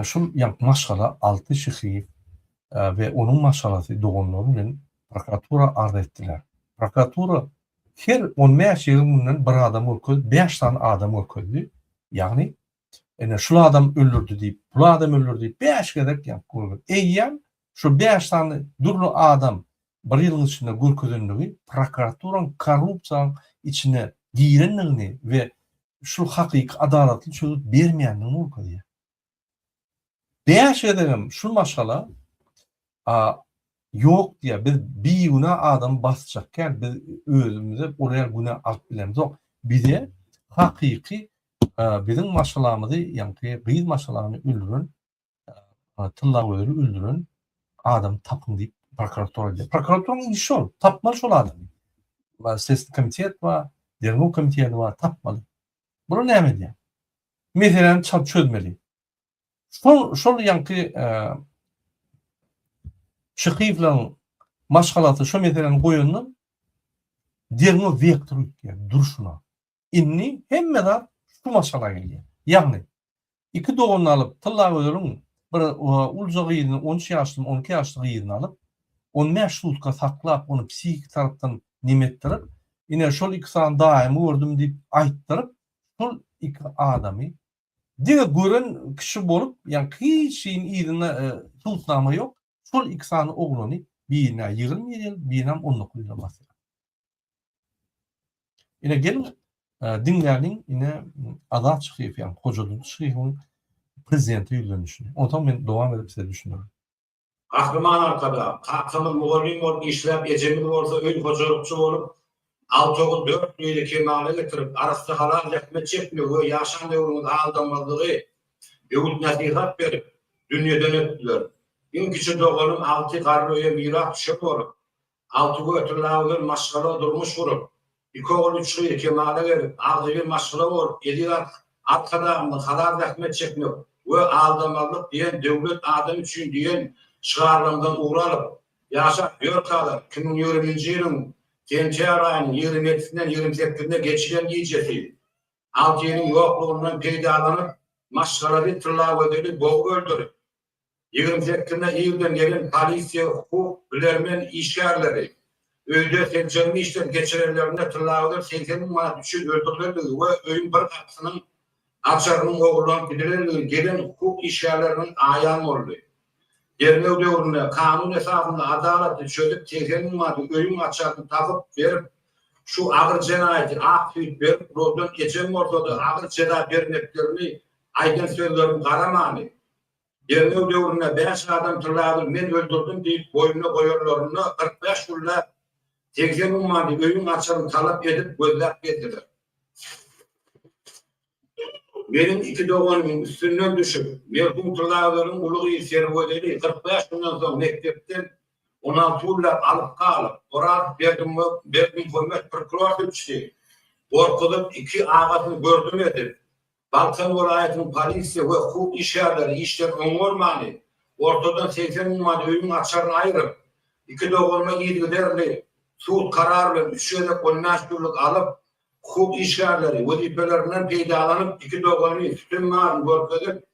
şul ýagny maşgala Alty Şyhyýew we onuň maşgalasy doganlary bilen prokuratura arz etdiler. Prokuratura her on bäş-ýigrimi günden bir adam görkezip, bäş sany adam görkezdi. Ýagny Ine şul adam öldürdi diýip, bul adam öldürdi diýip bäş gezek ýaňky görkezdi. Eýýäm şu bäş sany dürli adam bir ýylyň içinde görkezenligi prokuraturaň korrupsiýaň içine girendigini we şu hakyky adalatly çözgüt bermeýändigini görkezýär. Bäş gezegem şul maşgala a ýok diýýär biz bigünä adamy basjak kän biz özümize ol ýaly günä alyp bilemzok bize hakyky biziň maşgalamyzy ýaňky gyz maşgalany öldüren Tyllagözeli öldüren adamy tapyň diýip prokuratura aýdýar. Prokuraturanyň işi şol, tapmaly şol adamy. Slestweniý komitet bar, derňew komiteti bar, tapmaly. Bular näme edýär? Meseläni çalt çözmeli. Şol şol ýaňky Şyhyýewleriň maşgalasy şo meseläni goýandan derňew wektory üýtgeýär durşuna. Indi hemme zat şu maşgala gelýär. Ýagny iki doganyny alyp Tyllagözeliň bir uluja gyzyny on üç ýaşlymy on iki ýaşly gyzyny alyp on bäş sutka saklap ony psihiki tarapdan neme etdirip ine şol iki sany daýymy gördüm diýip aýtdyryp şol iki adamy Diňe gören kişi bolup, ýagny hiç şeyiň yzynda subutnama ýok, şol iki sany oglany birine 21 ýyl, birinem 19 ýyla basýar. Ine geliň diňläliň ine Azat Şyhyýew, ýagny Hojadurdy Şyhyýewiň prezidente ýüzlenişini. Onsoň men dowam edip size düşündirerin. Gahryman Arkadag, kakamyz mugallym bolup işläp, ejemiz bolsa öý hojalykçy bolup, alty ogul, dört gyzy kemala getirip, arassa halal zähmet çekmegi we ýaşan döwrüňizi aldamazlygy öwüt-nesihat berip, dünýeden ötdüler. Iň kiçi doganym Alty garry öýe mirasdüşer bolup, Alty götürläp ölen maşgala durmuş gurup, iki ogul, üç gyz kemala gelip, agzybir maşgala bolup, eziz Arkadagymyzyň Halal zähmet çekmek we aldamazlyk diýen döwlet adam üçin diýen şygarlarymyzdan ugur alyp, ýaşap ýörkalar, 2020-nji ýylyň sentýabr aýynyň ýigrimi ýedisinden ýigrimi sekizine geçilen gijesi Altynyň ýoklugyndan peýdalanyp, maşgalasy Tyllagözeli bogup öldürip, Ýigrimi sekizinde irden gelen polisiýa hukuk bilermen işgärleri öýde seljerme işleri geçirenlerinde Tyllagözel 80 müň manat üçin öldürilendigi we öýüň bir gapysynyň açarynyň ogurlanyp gidilendigini gelen hukuk işgärleriniň aýan boldy. Derňew döwründe kanun esasynda adalatly çözüp 80 müň manady öýüň açaryny tapyp berip şu agyr jenaýaty ak süýt berip ulaldan ejem bolsada agyr jeza bermeklerini aýdan sözlerim garamany Derňew döwründe bäş adam Tyllagül men öldürdim diýip boýnuna goýanlarynda 45 günläp 80 müň manady öýüň açaryny talap edip gözläp gezdiler. Meniň iki doganymyň üstünden düşüp, merhum Tyllagözeliň uly gyzy Sergözeli 45 günden soň mekdepden 16 günläp alyp galyp, Oraz Berdimuhamet prokuror sülçüsi gorkuzyp, iki agasyny gördüm edip, Balkan welaýatynyň polisiýa we hukuk işgärleri işden oňarmany, ortadan 80 müň manat öýüň açaryny aýryp, iki doganyma yzygiderli sud karary bilen üç gezek on bäş günlük alyp, hukuk işgärleri wezipelerinden peýdalanyp, iki dogany sütem baryny görkezip,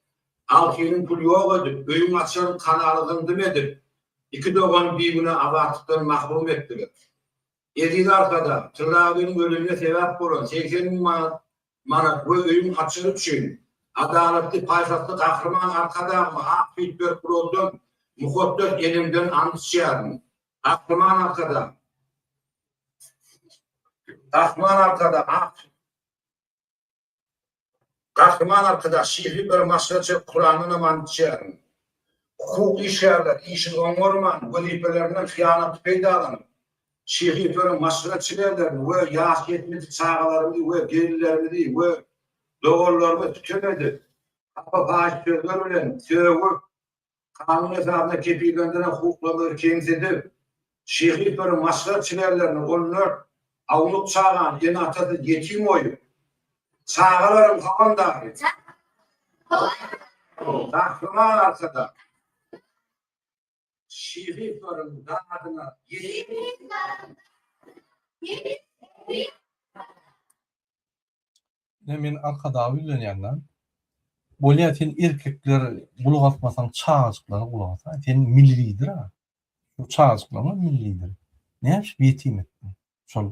altynyň pul ýok edip, öýüň açaryny kanala zyňdym edip, iki dogany bigünä azatlykdan mahrum etdiler. Eziz Arkadag, Tyllagyň ölümine sebäp bolan 80 müň manat manat we öýüň açary üçin adalatly, paýhasly Gahryman Arkadagyma ak süýt berip ulaldan mukaddes enemden ant içýärin. Gahryman Arkadag! Gahryman Arkadag ak Gahryman Arkadag şyhy bir maşgalaça Kurandanam ant içýärin. Hukuk işgärleri işini oňarman, wezipelerinden hyýanatly peýdalanyp, şyhy maşgala çilerlerini we ýaş ýetmedi çagalarymyzy we gelinlerimizi we doganlarymy sütem edip, hapa-paýyş sözler bilen sögüp, kanun esasynda kepillendirilen hukuklarymyzy kemsidip, şyhy maşgala çilerlerini 14 awnuk çagany ene-atasyz ýetim goýup, çagalaryň howandary, Gahryman Arkadag Şyhyýewleriň dadyna Ine men Arkadaga ýüzlenýän-dä. Bolýa sen erkekler gulak asmasaň çagajyklara gulak as. Sen milli lider-a. Şu çagajyklaryňam milli lideri. Näme üçin ýetim etdiň? Şol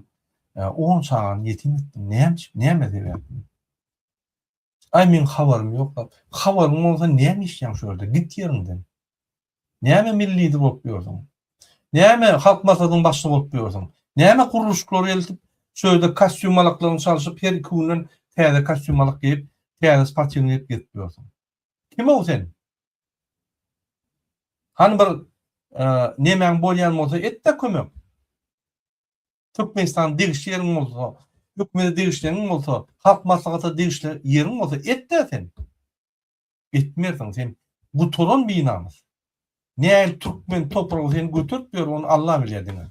on çagany ýetim etdiň. Näme üçin? Näme sebäpli? Aý meň habarym ýok zat. Habaryň bolsa näme işleýäň şu ýerde? Git ýeriňden. Näme milli lider bolup ýörsüň? Näme halk maslahatynyň başlygy bolup ýörsüň? Näme gurluşyklary eltip şu ýerde kostýum malaklaryňy çalşyp her iki günden täze kostýum malak geýip, täze sportiwnyý geýip gezip ýörsüň? Kim-ow sen? Hany bir nemäň bolýan bolsa et-de kömek. Türkmenistana degişli ýeriň bolsa, hökümete degişli ýeriň bolsa, halk maslahata degişli ýeriň bolsa et-dä sen. Etmersiň sen gutaran binamys. Nähili türkmen topragy seni göterip ýör ony Alla bilýär diňe.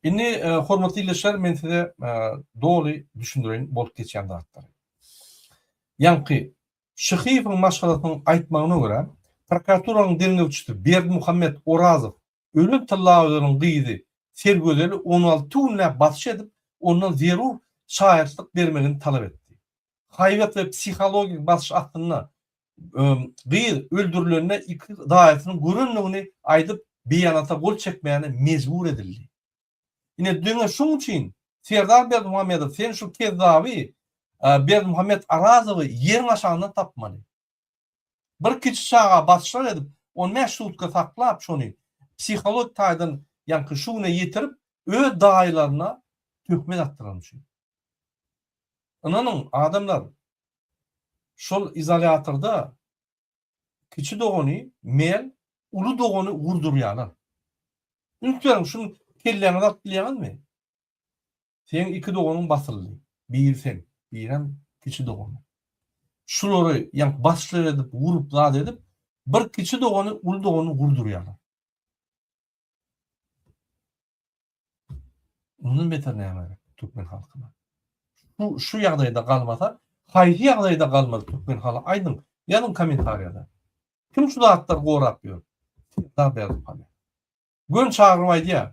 Indi hormatly ildeşler men size doly düşündireýin bolup geçýän zatlary. Ýaňky Şyhyýewiň maşgalasynyň aýtmagyna görä, prokuraturanyň derňewçisi Berdimuhamet Orazow Ölen Tyllagözeliň gyzy Sergözeli 16 günläp basyş edip, ondan zerur şaýatlyk bermegini talap etdi. Haýbat we psihologik basyş astynda gyz öldürilende iki daýysynyň görendigini aýdyp, beýanata gol çekmäne mejbur edildi. Ine, diňe şuň üçin Serdar Berdimuhamedow sen şu kezzaby Berdimuhamet Arazowy ýeriň aşagyndan tapmaly. Bir kiçi çaga basyşlar edip, 15 sutka saklap şony psihologik taýdan ýaňky şu güne ýetirip, öz daýylaryna töhmet atdyrany üçin. Ynanyň, adamlar, şol izolýatorda kiçi dogany Mel, uly dogany gurdurýarlar. Üns beriň, şuny kelläňize alyp bilýäňizmi? Seň iki doganyň basyldy. Biri sen, birem kiçi dogany. Şulary ýaňky basyşlar edip, urup zat edip, bir kiçi dogany uly doganyny gurdurýarlar. Mundan beter näme gerek türkmen halkyna? Şu şu ýagdaýda galmasa, haýsy ýagdaýda galmaly türkmen halky aýdyň, ýazyň kommentariýada. Kim şu zatlary gorap ýör? Serdar Berdimuhamedow. Gön çagyryp aýdýar.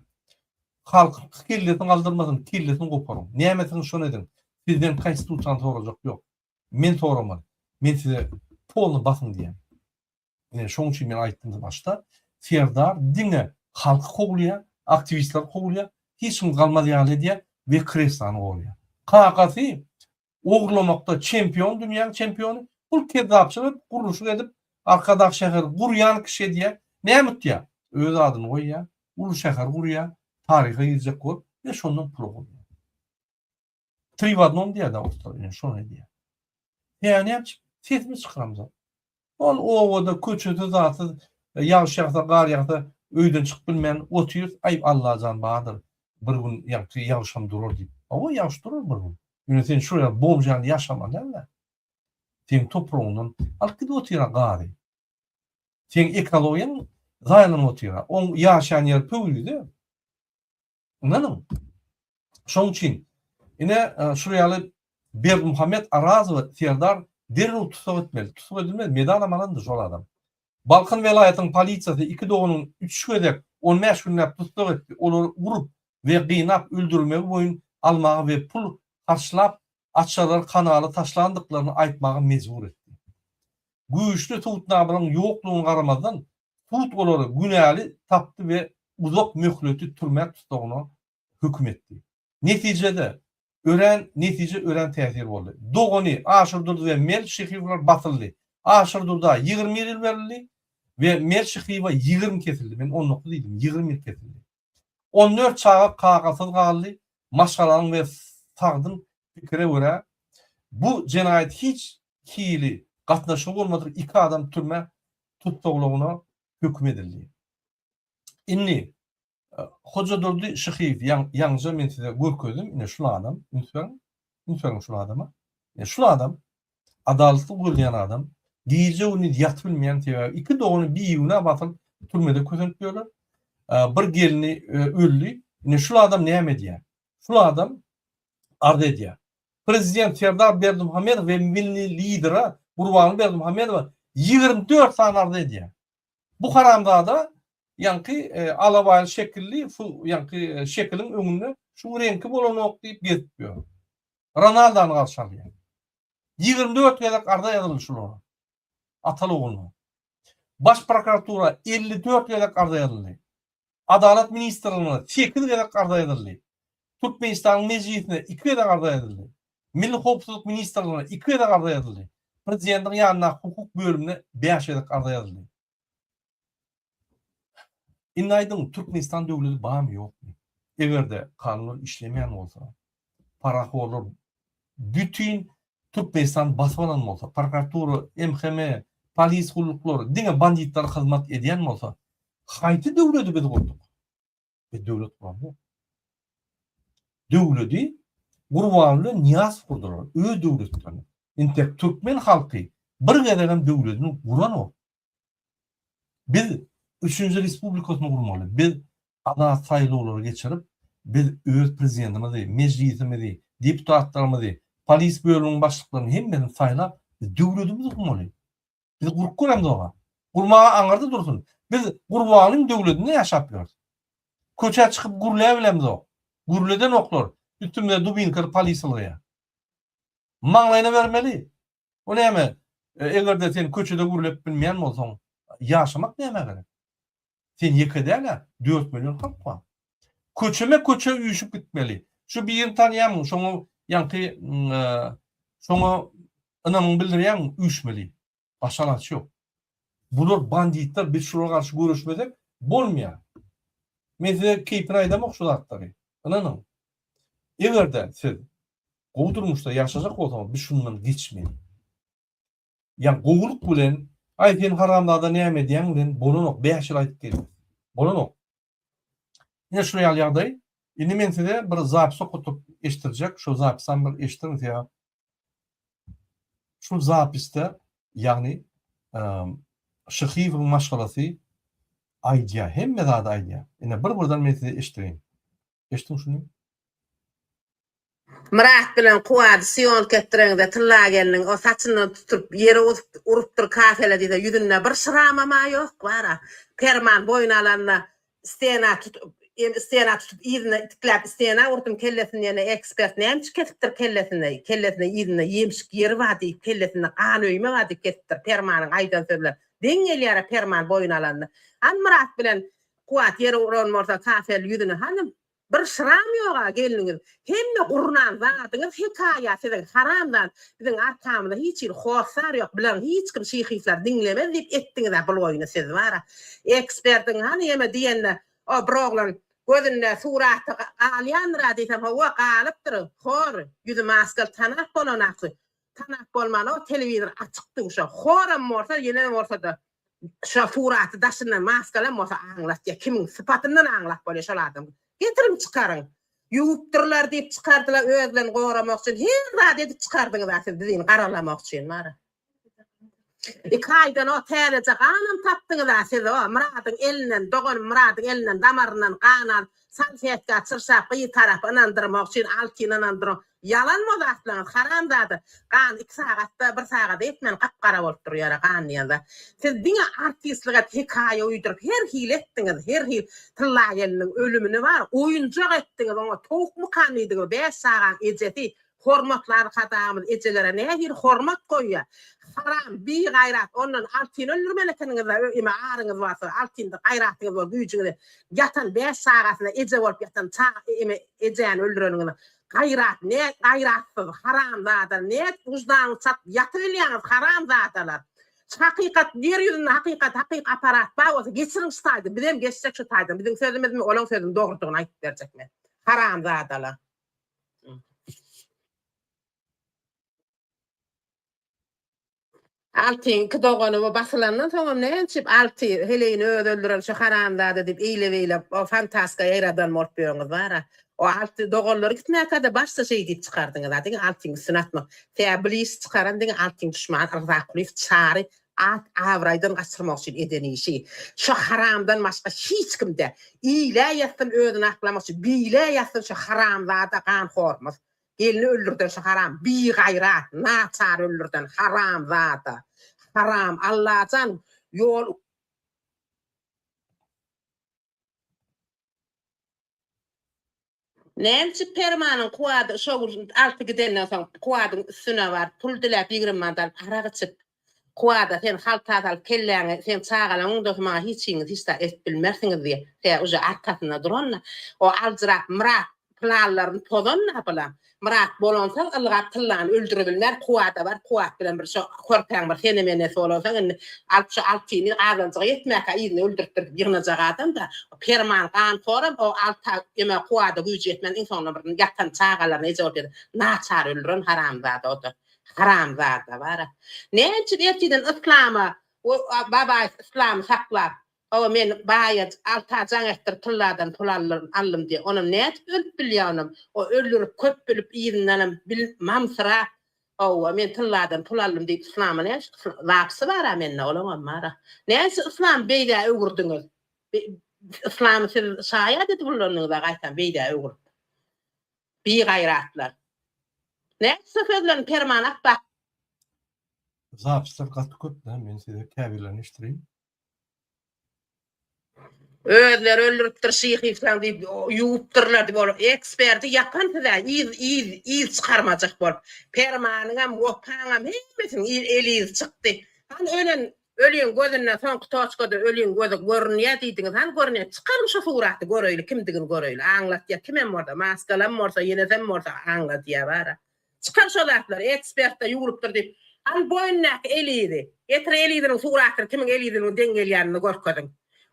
Halkyň kellesini galdyrmasyn, kellesini goparyň. Nämesini şony ediň. Sizden konstitusiýany sorajak ýok. Men soramaly. Men size polny basyň diýýän. Ine şoň üçin men aýtdym başda, Serdar diňe halky kowlaýar, aktiwistleri kowlaýar, hiç kim galmaz ýaly edýär we kreslany goraýar. Kakasy ogurlamakda çempion dünýäň çempiony, bul kezzapçylyk edip, gurluşyk edip, Arkadag şäheri gurýan kişi edýär. Näme utýar? Öz adyny goýýar, uly şäher gurýar, taryha girjek bolup we şondan pul ogurlaýar. Tri w odnom diýýär-de orslar, ine şony edýär. Ýa näme üçin sesimizi çykaramzok. Ol obada köçesiz zatsyz ýagyş ýagsa gar ýagsa öýden çykyp bilmän otyrys aý Allajan bardyr bir gün ýagty ýagyşam durar diýip. Hawa ýagyş durar bir gün. Ýöne sen şol ýaly bomž ýaly ýaşamaly dälda. Seň topragyňdan alyp gidip otyr-a gazy. Seň ekologiýaň zaýalanyp otyr-a. Oň ýaşaýan ýeri Pöwrize. Ynanyň. Şoň üçin ine şul ýaly Berdimuhamet Arazowy Serdar derrew tussag etmeli. Tussag edilmez, medalam alandyr şol adam. Balkan welaýatynyň polisiýasy iki doganyň üç gezek on bäş günläp tussag etdi. Olary urup we gynap öldürmegi boýun almaga we pul harçlap açarlary kanala taşlandyklaryny aýtmaga mejbur etdi. Güýçli subutnamalaryň ýoklugyna garamazdan, sud olary günäli tapdy we uzak möhletli türme tussagyna höküm etdi. Netijede, örän netije örän täsir boldy. Dogany Aşyrdurdy we Mel Şyhyýewler basyldy. Aşyrdurda 21 ýyl berildi we Mel Şyhyýewe 20 kesildi. Men 19 diýdim, 20 ýyl kesildi. 14 çaga kakasyz galdy. Maşgalanyň we sagdyn pikire görä, bu jenaýat hiç hili gatnaşygy bolmadyk iki adam türme tussaglygyna höküm edildi. Indi Hojadurdy Şyhyýew ýaňyja men size görkezdim, ine şul adam, üns beriň, üns beriň şul adama. Ine şul adam adalatly gözleýän adam, gije-gündiz ýatyp bilmeýän sebäbi iki dogany bigünä basylyp türmede kösenip ýörler. Bir gelni öldi. Ine şul adam näme edýär? Şul adam arz edýär. Prezident Serdar Berdimuhamedow we milli lidere Gurbanguly Berdimuhamedowa 24 sany arz edýär. Bu haramzada ýaňky alabaýly şekilli ýaňky şekiliň öňünde şuň reňki bolanok diýip gezip ýör. Ronaldony garşy alýar. 24 gezek arza ýazyldy şulara. Ataly ogluna. Baş prokuratura 54 gezek arza ýazyldy. Adalat ministrligine 8 gezek arza ýazyldy. Türkmenistanyň Mejlisine 2 gezek arza ýazyldy. Milli howpsuzlyk ministrligine 2 gezek arza ýazyldy. Prezidentiň ýanyndaky hukuk bölümine 5 gezek arza ýazyldy. Indi aýdyň, Türkmenistan döwleti barmy ýokmy? Eger-de kanunlar işlemeýän bolsa, parahorlar bütin Türkmenistany basyp alan bolsa, prokuratura, MHM, polis gulluklary diňe banditlere hyzmat edýän bolsa, haýsy döwleti biz gurduk? Biz döwlet guramzok. Döwleti Gurbanguly Nyýazow gurdular, öz döwletlerini. Entek türkmen halky bir gezegem döwletini guranok. Biz üçünji respublikasyny gurmaly. Biz azat saýlawlary geçirip, biz öz prezidentimizi, mejlisimizi, deputatlarymyzy, polis bölüminiň başlyklaryny hemmesini saýlap, biz döwletimizi gurmaly. Biz gurup göremzok-a. Gurmaga aňyrda dursun. Biz Gurbanyň döwletinde ýaşap ýörüs. Köçä çykyp gürläbilemzok. Gürledenoklar. Üstümize dubinkaly polis ylgaýar. Maňlaýyna bermeli. O näme, eger-de sen köçede gürlep bilmeýän bolsaň, ýaşamak nämä gerek? Sen ýeke däl-ä, dört million halk bar. Köçeme-köçe üýşüp gitmeli. Şu birini tanýarmyň, şoňa ýaňky şoňa ynamyňy bildirýärmiň, üýşmeli. Başga alaç ýok. Bular banditler, biz şulara garşy göreşmesek bolmaýar. Men size keýpine aýdamok şu zatlary. Ynanyň. Eger-de siz gowy durmuşda ýaşajak bolsaňyz biz şundan geçmeli. Ýa gowulyk bilen, aý sen haramzada näme edýäň bilen bolanok, 5 ýyl aýdyp geldik. Bolanok. Ine şu ýaly ýagdaý. Indi men size bir zapis okutyp eşitdirjek. Şu zapisam bir eşidiň size. Şu zapisde ýagny Şyhyýewiň maşgalasy aýdýar, hemme zady aýdýar. Ine bir-birden men size eşitdireýin. Eşidiň şuny. Myrat bilen Kuwady sýomka etdireňizde Tylla gelniň o saçyndan tutup ýere urupdyr kafele diýse ýüzünde bir şyramam-a ýok bara. Perman boýun alanda stena tutup stena tutup yzyna itikläp stena urdum kellesini diýende ekspert näme üçin kesipdir kellesini kellesinde yzynda ýemşik ýeri bar diýip kellesinde gan öýme bar diýip kesipdir Permanyň aýdan sözleri deň gelýär-ä Perman boýun alanda. Hany Myrat bilen Kuwat ýere uran bolsa kafel ýüzüne hanym bir şyram ýoga gelniňiz hemme gurnan zadyňyz hekaýa siziň haram zat biziň arkamyzda hiç hili hossar ýok bileň hiç kim şyhyflar diňlemez diýip etdiňizä bul oýny siz bara ekspertiň hany ýeme diýende o bir oglan gözünde suraty galýandyra diýsem hawa galypdyr hor ýüzi maskaly tanap bolanaky tanap bolman o telewizor açykdy şo horam bolsa ýene bolsada Şo suraty daşyndan maskalam bolsa aňlatýa kimiň sypatyndan aňlap bolýa şol adam getiriň çykaryň ýuwupdyrlar diýip çykardylar özlerini goramak üçin her zat edip çykardyňyza siz bizini garalamak üçin bara. Iki aýdan o täzeje ganam tapdyňyz-a siz o Myradyň elinden, doganym Myradyň elinden damaryndan gan alyp, salfetka çyrşap gyz tarapy ynandyrmak üçin Altyny ynandyryň. Ýalanmy o zatlaryňyz, haramzada. Gan iki sagatda, bir sagada ýetmän gap-gara bolup durýar-a gan diýen zat. Siz diňe artistlik edip hekaýa uýduryp her hili etdiňiz, her hil Tylla gelniň ölümini bar, oýunjak etdiňiz, oňa towukmykan diýdiňiz, bäş çagaň ejesi, Hormatly Arkadagymyz ejelere nähili hormat goýýar. Haram, bigaýrat, ondan Altyny öldürmeli ekeniňiz-dä, ime aryňyz barsa, Altynda gaýratyňyz bor, güýjüňiz ýatan bäş çagasyna eje bolup ýatan çaga ime ejäni öldüreniňiz gaýrat, ne gaýratsyz, haramzada, nädip wyždanyňyz çatyp ýatybilýäňiz, haramzadalar. Şu hakykat ýer ýüzünde hakykat hakyky aparat bar bolsa geçiriň şu taýdan, bizem geçjek şu taýdan, biziň sözümizmi olaň sözüniň dogrudygyny aýdyp berjek men. Haramzadalar. Altyň iki dogany bu basylandan soňam näçip Alty heleýini özi öldüren şu haramzada diýip eýle-beýle o fantaska ýaýradan bolup ýörüňiz bar-a. O Alty doganlary gitmäkä-de başda şeý diýip çykardyňyz-a diňe Altyň üstüne atmak. Tä blis çykaran diňe Altyň duşmany Yrzakulyýew Çary at abraýdan gaçyrmak üçin eden işi. Şu haramdan başga hiç kimde. Ile ýatsyn özüni aklamak üçin beýle ýatsyn şu haramzada ganhormyz. Gelni öldürden şu haram bigaýrat naçar öldürden haramzada haram Allajan ýol Näme üçin Permanyň Kuwady şo gün Alty gidenden soň Kuwadyň üstüne baryp pul diläp 20 manat alyp arak içip Kuwada sen halta salyp kelläňi seň çagalaň öňünde bolsa maňa hiç hiňiz hiç zat edip bilmersiňiz diýip tä uje arkasynda duranda o aljyrap Myrat planlaryny pozan-da bulam. Myrat bolansoň ylgap Tyllany öldürebilmän Kuwada baryp Kuwat bilen bir şo körpäň bir sene-menesi bolansoň indi alyp şo Altyny gazanjyga ýetmäkä yzyna öldüripdir diýip ýygnajak adam-da. Perman ganhoram o Alta eme Kuwada güýji ýetmän iň soňunda bir ýatan çagalaryna eje bolup ýatan naçar öldüren haramzada o-da. Haramzada bar-a. Näme üçin ertirden yslama o Babaýew yslamy saklap Hawa men baýa Alta jaň etdirip tylladan pul aldym diýýär. Onam nädip ölüp bilýär onam. O öldürip köp bilip yzyndanam bil mamsyrap hawa men tylladan pul aldym diýip yslama näme zapsy bara mende olaňam bara. Näme üçin yslamy beýdä öwürdiňiz. Yslamy siz şaýat edip ullandyňyza gaýtam beýdä öwürip. Bigaýratlar. Näme üçin sözlerini Perman Akbak. Zapisler gaty köp da men size käbirlerini eşitdireýin. Özleri öldüripdir Şyhyslaň diýip ýuwupdyrlar diýip ol eksperti ýapan sizä yz yz yz çykarmajak bolup Permanyňam Wepaňam hemmesiniň yz el yzy çykdy. Hany ölen öliň gözünden soňky toçkada öliň gözi görünýä diýdiňiz hany görünýä çykaryň şu suraty göreýli kimdigini göreýli aňlatýa kimem bolsa maskalam bolsa ýenesem bolsa aňladýa bara. Çykar şo zatlary, ekspertde ýuwlupdyr diýip. Hany boýundaky el yzy. Getir el yzynyň suratyny kimiň el yzynyň deň gelýänini görkeziň.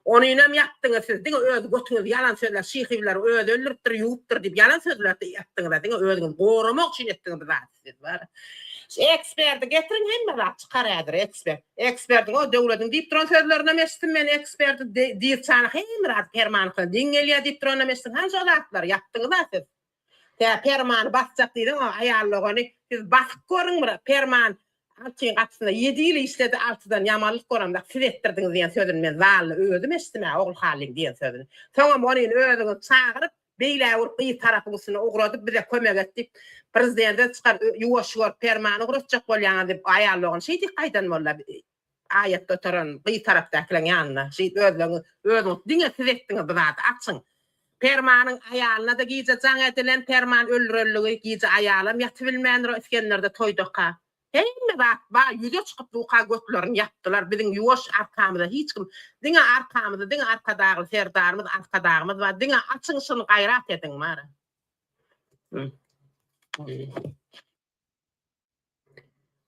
Onynam ýapdyňyz siz diňe öz götüňiz ýalan sözler şyhyblary özi öldüripdir ýuwupdyr diýip ýalan sözler ýapdyňyza diňe özüňizi goramak üçin etdiňiz bu zady siz bar. Şu eksperdi getiriň hemme zat çykar häzir ekspert. Eksperdiň o döwlediň diýip duran sözlerinem eşitdim men eksperdi dirçany hemme zady permanykyna deň gelýär diýip duranam eşitdim hany şo zatlary ýapdyňyza siz. Tä Permany basjak diýdiň o aýal dogany siz basyp görüň bir Perman Altyň gapysynda ýedi ýyl işledi Altydan ýamanlyk göremzok siz etdirdiňiz diýen sözüni men zalda özüm eşitdim-ä Ogulhalyň diýen sözüni. Soňam onyny özüňiz çagyryp beýlä urup gyz tarapyň üstüne ugradyp bize kömek et diýip prezidente çykar ýuwaş görüp Permany ugratjak bolýaňyz diýip aýal dogany şeý diýip gaýdan boldy. Aýatda oturan gyz tarapdakylaň ýanynda şeýdip özleňiz özüňiz diňe siz etdiňiz bu zady açyň. Permanyň aýalyna-da gije jaň edilen Perman öldürelligi gije aýalam ýatybilmändir o Isgenderde toýdaka. Hemme zat bar ýüze çykyp duka götlerini ýapdylar biziň ýuwaş arkamyza hiç kim diňe arkamyzda diňe Arkadagly Serdarymyz Arkadagymyz bar diňe açyň şuny gaýrat ediň bara.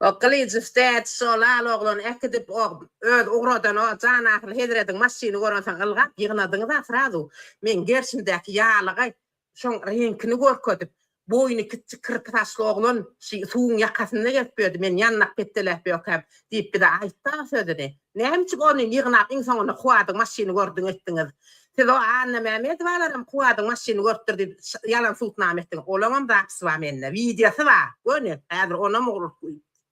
O Gylyjow däd şo lal oglany äkidip o öz ugradan o janasyl hezrediň maşyny görensoň ylgap ýygnadyňyza srazu meň gerşimdäki ýalygy şoň reňkini görkezip boýny kiçjik kirpi saçly oglan şi suwuň ýakasynda gezip ýördi men ýandak petdeläp ýörkäm diýip bize aýtdy a sözüni näme üçin ony ýygnap iň soňunda Kuwadyň maşyny gördüň etdiňiz siz o Anna Mämedowalaram Kuwadyň maşyny görüpdir diýip ýalan subutnama etdiňiz olaňam zapisi bar mende wideosy bar göni häzir onam urup.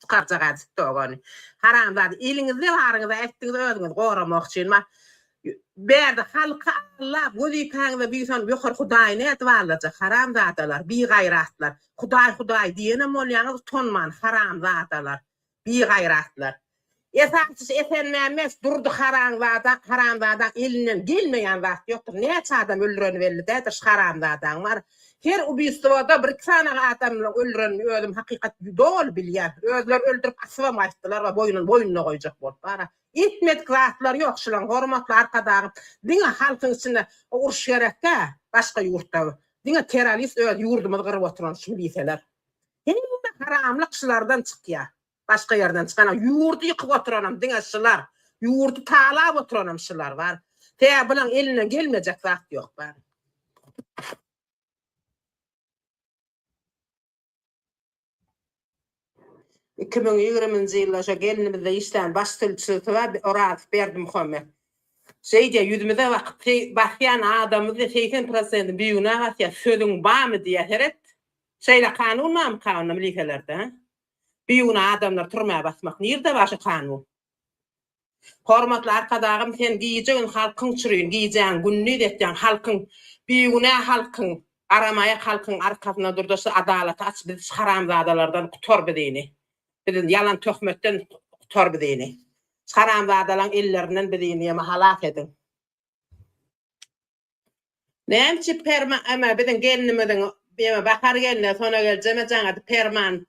Çykarjak-a TikTok-ony. Haramzada eliňizde baryňyza ätdiňiz özüňizi goramak üçin. Ma bärde halky allap wezipäňize buýsanyp ýokary hudaý nädip allajak haramzadalar, bigaýratlar. Hudaý hudaý diýenem bolýaňyz utanman haramzadalar. Bigaýratlar. Esasysy Esenmämmet Durdy haramzada haramzadaň elinden gelmeýän zat ýokdur. Näçe adam öldüreni belli däldir şu haramzadaň bar. Her ubistwoda bir iki sany adamyny öldürenini özüm hakykat doly bilýän. Özleri öldürip asybam gaýtdylar we boýnuny boýnuna goýjak bolup bara. Etmedik zatlary ýok şulaň hormatly Arkadagym diňe halkyň içinde uruş gerekdä başga ýurtda diňe terrorist öz ýurdumyzy gyryp oturan şuny bilseler. Hemme haramlyk şulardan çykýa. Başga ýerden çykanok. Ýurdy ýykyp oturanam diňe şular. Ýurdy talap oturanam şular bar. Sebäbi bulaň elinden gelmejek zat ýok bar. 2020-nji ýylda şo gelnimizde işlän baş sülçüsi bar Orazow Berdimuhamet. Şeýdýär ýüzümize bakyp basýan adamymyzy 80 prosenti bigünä basýar sözüň barmy diýýär seret. Şeýle kanun barmyka onda miliselerde hä? Bigünä adamlary türmä basmak nirde bar şu kanun? Hormatly Arkadagym sen gije gün halkyň çürin gijäň gündiz etýäň halkyň bigünä halkyň garamaýak halkyň arkasynda durda şu adalaty aç bizi şu haramzadalardan gutar bizini bizi ýalan töhmetden gutar bizini şu haramzadalaň ellerinden bizini ýeme halas ediň. Näme üçin Perman eme biziň gelnimiziň eme Bahar gelne Sona geljeme jaň edip Perman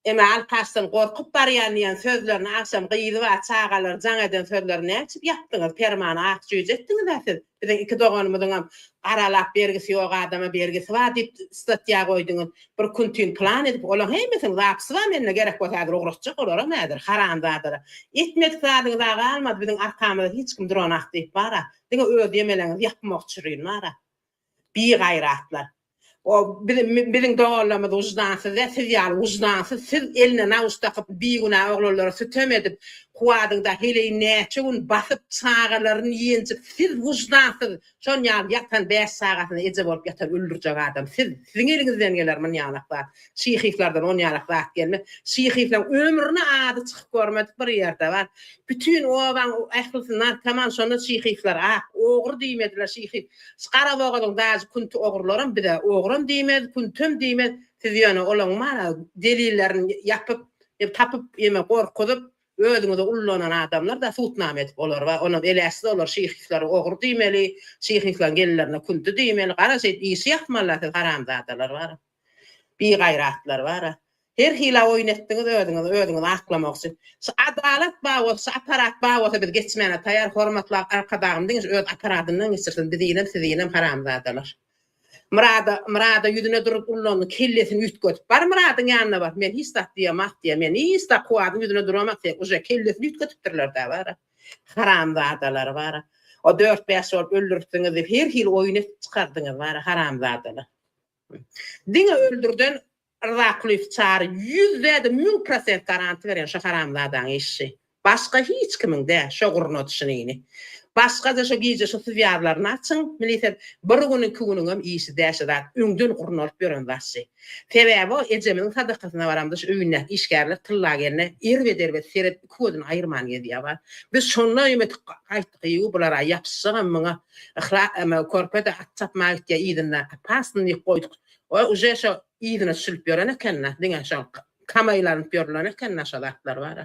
eme alkaşdan gorkup barýan diýen sözlerini agşam gyzy bar çagalary jaň eden sözlerini näme üçin ýapdyňyz Permany ak jüýje etdiňizä siz biziň iki doganymyzyňam garalap bergisi ýok adama bergisi bar diýip statýa goýduňyz bir kuntin plan edip olaň hemmesiniň zapisi bar mende gerek bolsa häzir ugratjak olaram häzir haramzadalar etmedik zadyňyza galmady biziň arkamyzda hiç kim duranok diýip bara Diňe öz ýemeleňizi ýapmak çürin bara. Bigaýratlar. O biziň biziň doganlarymyz wyždansyz däl, siz ýaly wyždansyz, siz eline nawuş dakyp bigünä oglanlara sütem edip, Kuwadyňda heleý näçe gün basyp çagalaryny ýenjip siz wyždansyz şon ýaly ýatan bäş çagasyna eje bolup ýatan öldürjek adam siz, siziň eliňizden geler munýalak zat. Şyhyflardan onýalak zat gelmez. Şyhyflaň ömrüne ady çykyp görmedik bir ýerde bar. Bütin obaň ählisi narkoman şonda şyhyflar ak ogry diýmediler şyhyf şu garabogazyň dažy künti ogrularam bize ogram diýmez küntem diýmez siz ýöne olaň mara delillerini ýapyp tapyp ýeme gorkuzyp özüňize ullanan adamlar da sudnama edip olar bar onam eläsiz olar şyhyflary ogry diýmeli şyhyflaň gelinlerine künti diýmeli gara şeýdip işi ýapmalylar siz haramzadalar bara. Bigaýratlar bara. Her hila oýun etdiňiz özüňizi özüňizi aklamak üçin. Şu adalat bar bolsa şu aparat bar bolsa biz geçmäne taýar hormatly Arkadagym diňe şu öz aparadyndan geçirsin bizinem sizinem haramzadalar. Myrada Myrada ýüzüne durup ullandy kellesini üýtgedip bar Myradyň ýanyna bar men hiç zat diýemak diýe men hiç zat Kuwadyň ýüzüne duramak diýe uje kellesini üýtgedipdirlerdä bara. Haramzadalar bara. O dört bäş bolup öldüripsiňiz diýip her hili oýun edip çykardyňyz bara haramzadalar. Diňe öldürden Rzakulyýew Çary ýüzde-de 1000 prosent garanti berýän şo haramzadaň işi. Başga hiç kimiň dä şo gurnadyşynyny. Başga-da şo gije şo swýazlaryny açyň, milisiýa bir gün iki günüňem işi dä şo zat öňden gurnalyp ýören zat şi. Sebäbi o ejemiziň sadakasyna baramda şu öýündäki işgärler Tylla gelne erbet-erbet seredip iki gözüni aýyrman gezýär bar. Biz şonda emetdik gaýtdyk eýýu bular-a ýapyşjagam muňa Yhla eme körpe-de at çapmaga gitýär yzynda opasny diýip goýduk. O uje şo yzyna düşülip ýören eken-dä, diňe şo kamaýlanyp ýörülen eken-dä şo zatlar bar-a.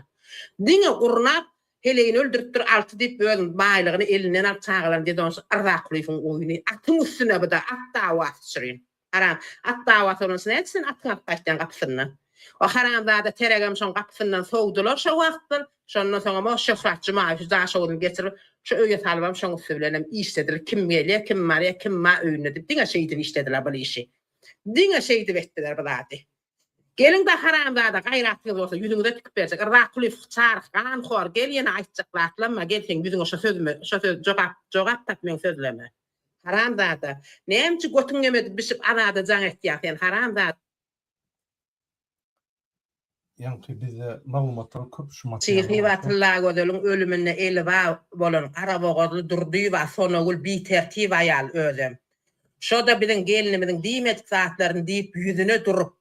Diňe gurnap heleýini öldüripdir Alty diýip özüniň baýlygyny elinden alyp çagalaryny dedonşy Yrzakulyýewiň oýny atyň üstüne bu-da at dawasy çürin. Haram. At dawasy bolan üçin nädip sen atyňy alyp gaýtýaň gapysyndan? O haramzada teregem şoň gapysyndan sowdular şo wagtlar. Şondan soňam o Şöhrat Jumaýewiç Daşoguzyny getirip, şu öýe salybam şoň üsti bilenem işlediler. Kim gelýär, kim barýar, kim bar öýünde diýip diňe şeýdip işlediler bul işi. Diňe şeýdip etdiler bu zady. Geliň-de haramzada gaýratyňyz bolsa ýüzüňize tikip berjek. Rzakulyýew çaryk ganhor gel ýene aýtjak zatlamma gel seň ýüzüňe şo sözüme şo söz jogap jogap tap meň sözleme. Haramzada. Näme üçin götüň gemedip bişip Azada jaň etýäň sen haramzada. Ýaňky bizde maglumatlar köp şu material Şyhywa boýunça. Tyllagözeliň ölüminde eli bar bolan garabogazly Durdyýewa Sonagül bitertip aýal özem. Şoda biziň gelnimiziň diýmedik zatlaryny diýip ýüzüne durup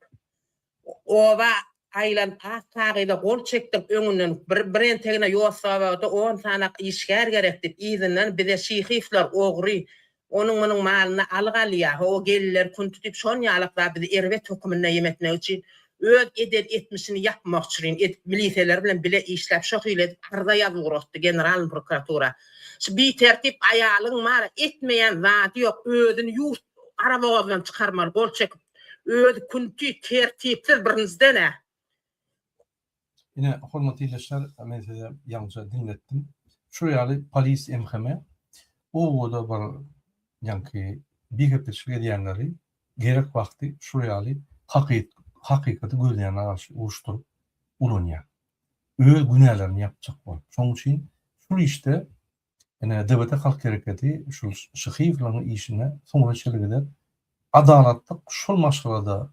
oba. Aýlan ak kagyza gol çekdirip öňünden bir bir entegine ýossabagda on sanak işgär gerek diýip yzyndan bize Şyhyýewler ogry onuň munuň malyny alyk alýa ho geldiler kunty diýip şon ýalak zat bizi erbet höküminde ýem etmek üçin öz eden etmişini ýapmak üçrin edip miliseler bilen bile işläp şo hili edip arza ýazyp ugratdy generalny prokuratura şu bitertip aýalyň mara etmeýän zady ýok özüni ýurt garabogazdan çykarmaly gol çekip Özi künti tertipsiz birinjiden-ä. Ine hormatly ildeşler men size ýaňja diňletdim. Şu ýaly polis MHM obada bir ýaňky bigepleşik edýänleri gerek wagty şu ýaly hakykaty gözleýänlere garşy uruşdyryp ulanýar. Öz günälerini ýapjak bolup. Şonuň üçin şul işde Ine, DBT Halk Hereketi şul Şyhyýewleriň işine soňuna çenli gider. Adalatlyk şol maşgalada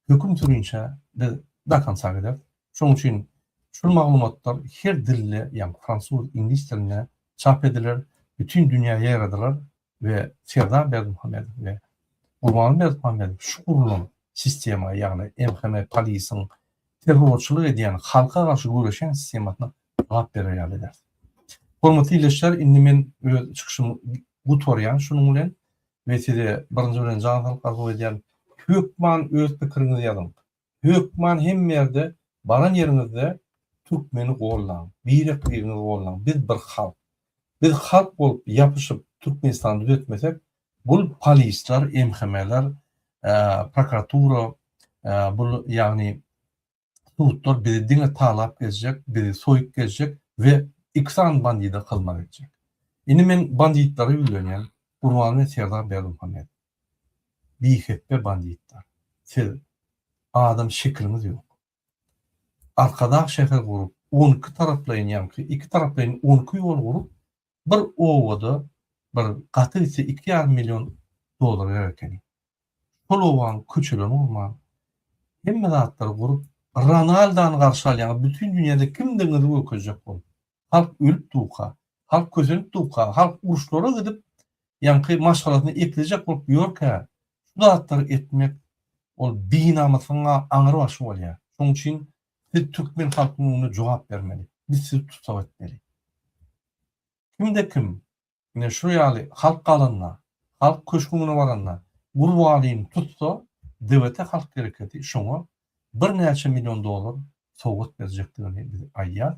höküm sürünçä biz do konca gideris. Şonuň üçin şul maglumatlar her dilde, ýagny fransuz, iňlis dilinde çap ediler, bütin dünýä ýaýradylar we Serdar Berdimuhamedow we Gurbanguly Berdimuhamedow şu gurulan sistema, ýagny MHM polisiň terrorçylyk edýän, halka garşy göreşýän sistemasyna jogap berer ýaly ederis. Hormatly ildeşler, indi men öz çykyşymy gutarýan şunuň bilen we size birinji bilen jan saglyk arzuw edýän. Hökman öz pikiriňizi ýazyň. Hökman hemme ýerde baran ýeriňizde türkmeni gollaň, birek-biriňizi gollaň. Biz bir halk. Biz halk bolup ýapyşyp Türkmenistany düzetmesek, bul polisler, MHM-ler, prokuratura, bul ýagny sudlar bizi diňe talap gezjek, bizi soýup gezjek we iki sany bandide hyzmat etjek. Indi men banditlere ýüzlenýän, Gurban we Serdar Berdimuhamedow. Bihepbe banditler. Siz adam şekiliňiz ýok. Arkadag şäher gurup, 12 taraplaýyn ýaňky iki taraplaýyn 12 ýol gurup, bir obada bir gaty gitse 2,5 million dollar gerek ekeni. Şol obanyň köçelerini gurman, hemme zatlary gurup, Ronaldony garşy alýaňyz, bütin dünýäde kimdigiňizi görkezjek bolup. Halk ölüp durka, halk kösenip durka, halk uruşlara gidip, ýaňky maşgalasyny eklejek bolup ýörkä, şu zatlary etmek ol binamyslygyň aňry başy bolýar. Şonuň üçin siz türkmen halkynyň öňünde jogap bermeli. Biz sizi tussag etmeli. Kimde kim Ine şu ýaly halk galanda, halk köşgüňine baranda Gurbalyny tutsa DWT halk hereketi şoňa birnäçe million dollar sowgat berjekdigini biz aýdýas.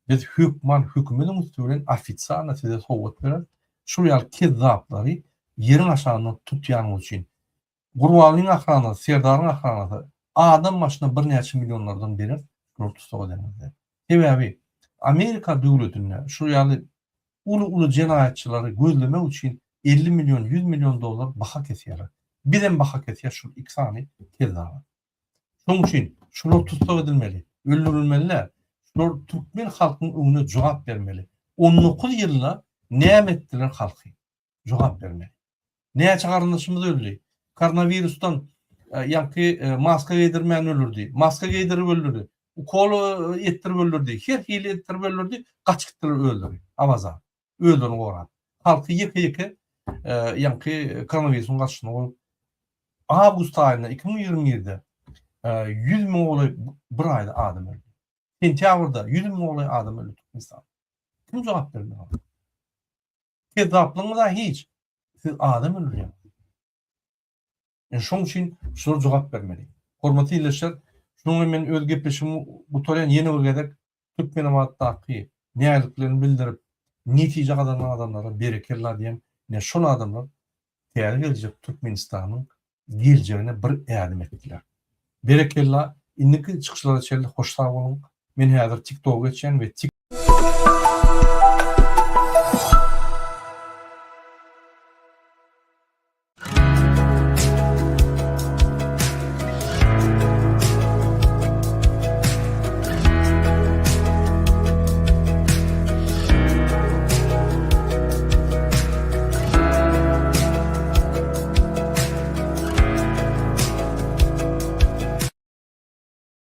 Biz hökman hökümediň üsti bilen ofisialno size sowgat bereris. Şul ýaly kezzaplary ýeriň aşagyndan tutýanyňyz üçin. Gurbanlyň ahranasy, Serdaryň ahranasy adam başyna birnäçe millionlardan berer şulary tussag edeniňizde. Sebäbi Amerika döwletinde şu ýaly uly-uly jenaýatçylary gözlemek üçin 50 million, 100 million dollar baha kesýärler. Bizem baha kesýäs şul iki sany kezzaba. Şonuň üçin şular tussag edilmeli, öldürilmeli däl. Şular türkmen halkynyň öňünde jogap bermeli. 19 ýylda näme etdiler halky? Jogap bermeli. Näçe garyndaşymyz öldi. Koronawirusdan ýaňky maska geýdirmän öldürdi. Maska geýdirip öldürdi. Ukol etdirip öldürdi. Her hili etdirip öldürdi. Gaçyp gitdiler özleri. Awaza. Özlerini gorap. Halky ýeke-ýeke ýaňky koronawirusyň garşysyna goýup awgust aýynda 2021-de 100 müňe golaý bir aýda adam öldi. Sentýabrda 100 müňe golaý adam öldi Türkmenistanda. Kim jogap bermeli? Kezzaplygyňyz-a hiç. Siz adam öldürýäňiz. Ine şoň üçin şular jogap bermeli. Hormatly ildeşler, şunuň bilen men öz gepleşigimi gutarýan ýene bir gezek Türkmenabatdaky nägiliklerini bildirip netije gazanan adamlara berekella diýen ine şol adamlar täze geljek Türkmenistanyň geljegine bir ädim etdiler. Berekella indiki çykyşlara çenli hoş sag boluň. Men häzir TikToka geçýän we.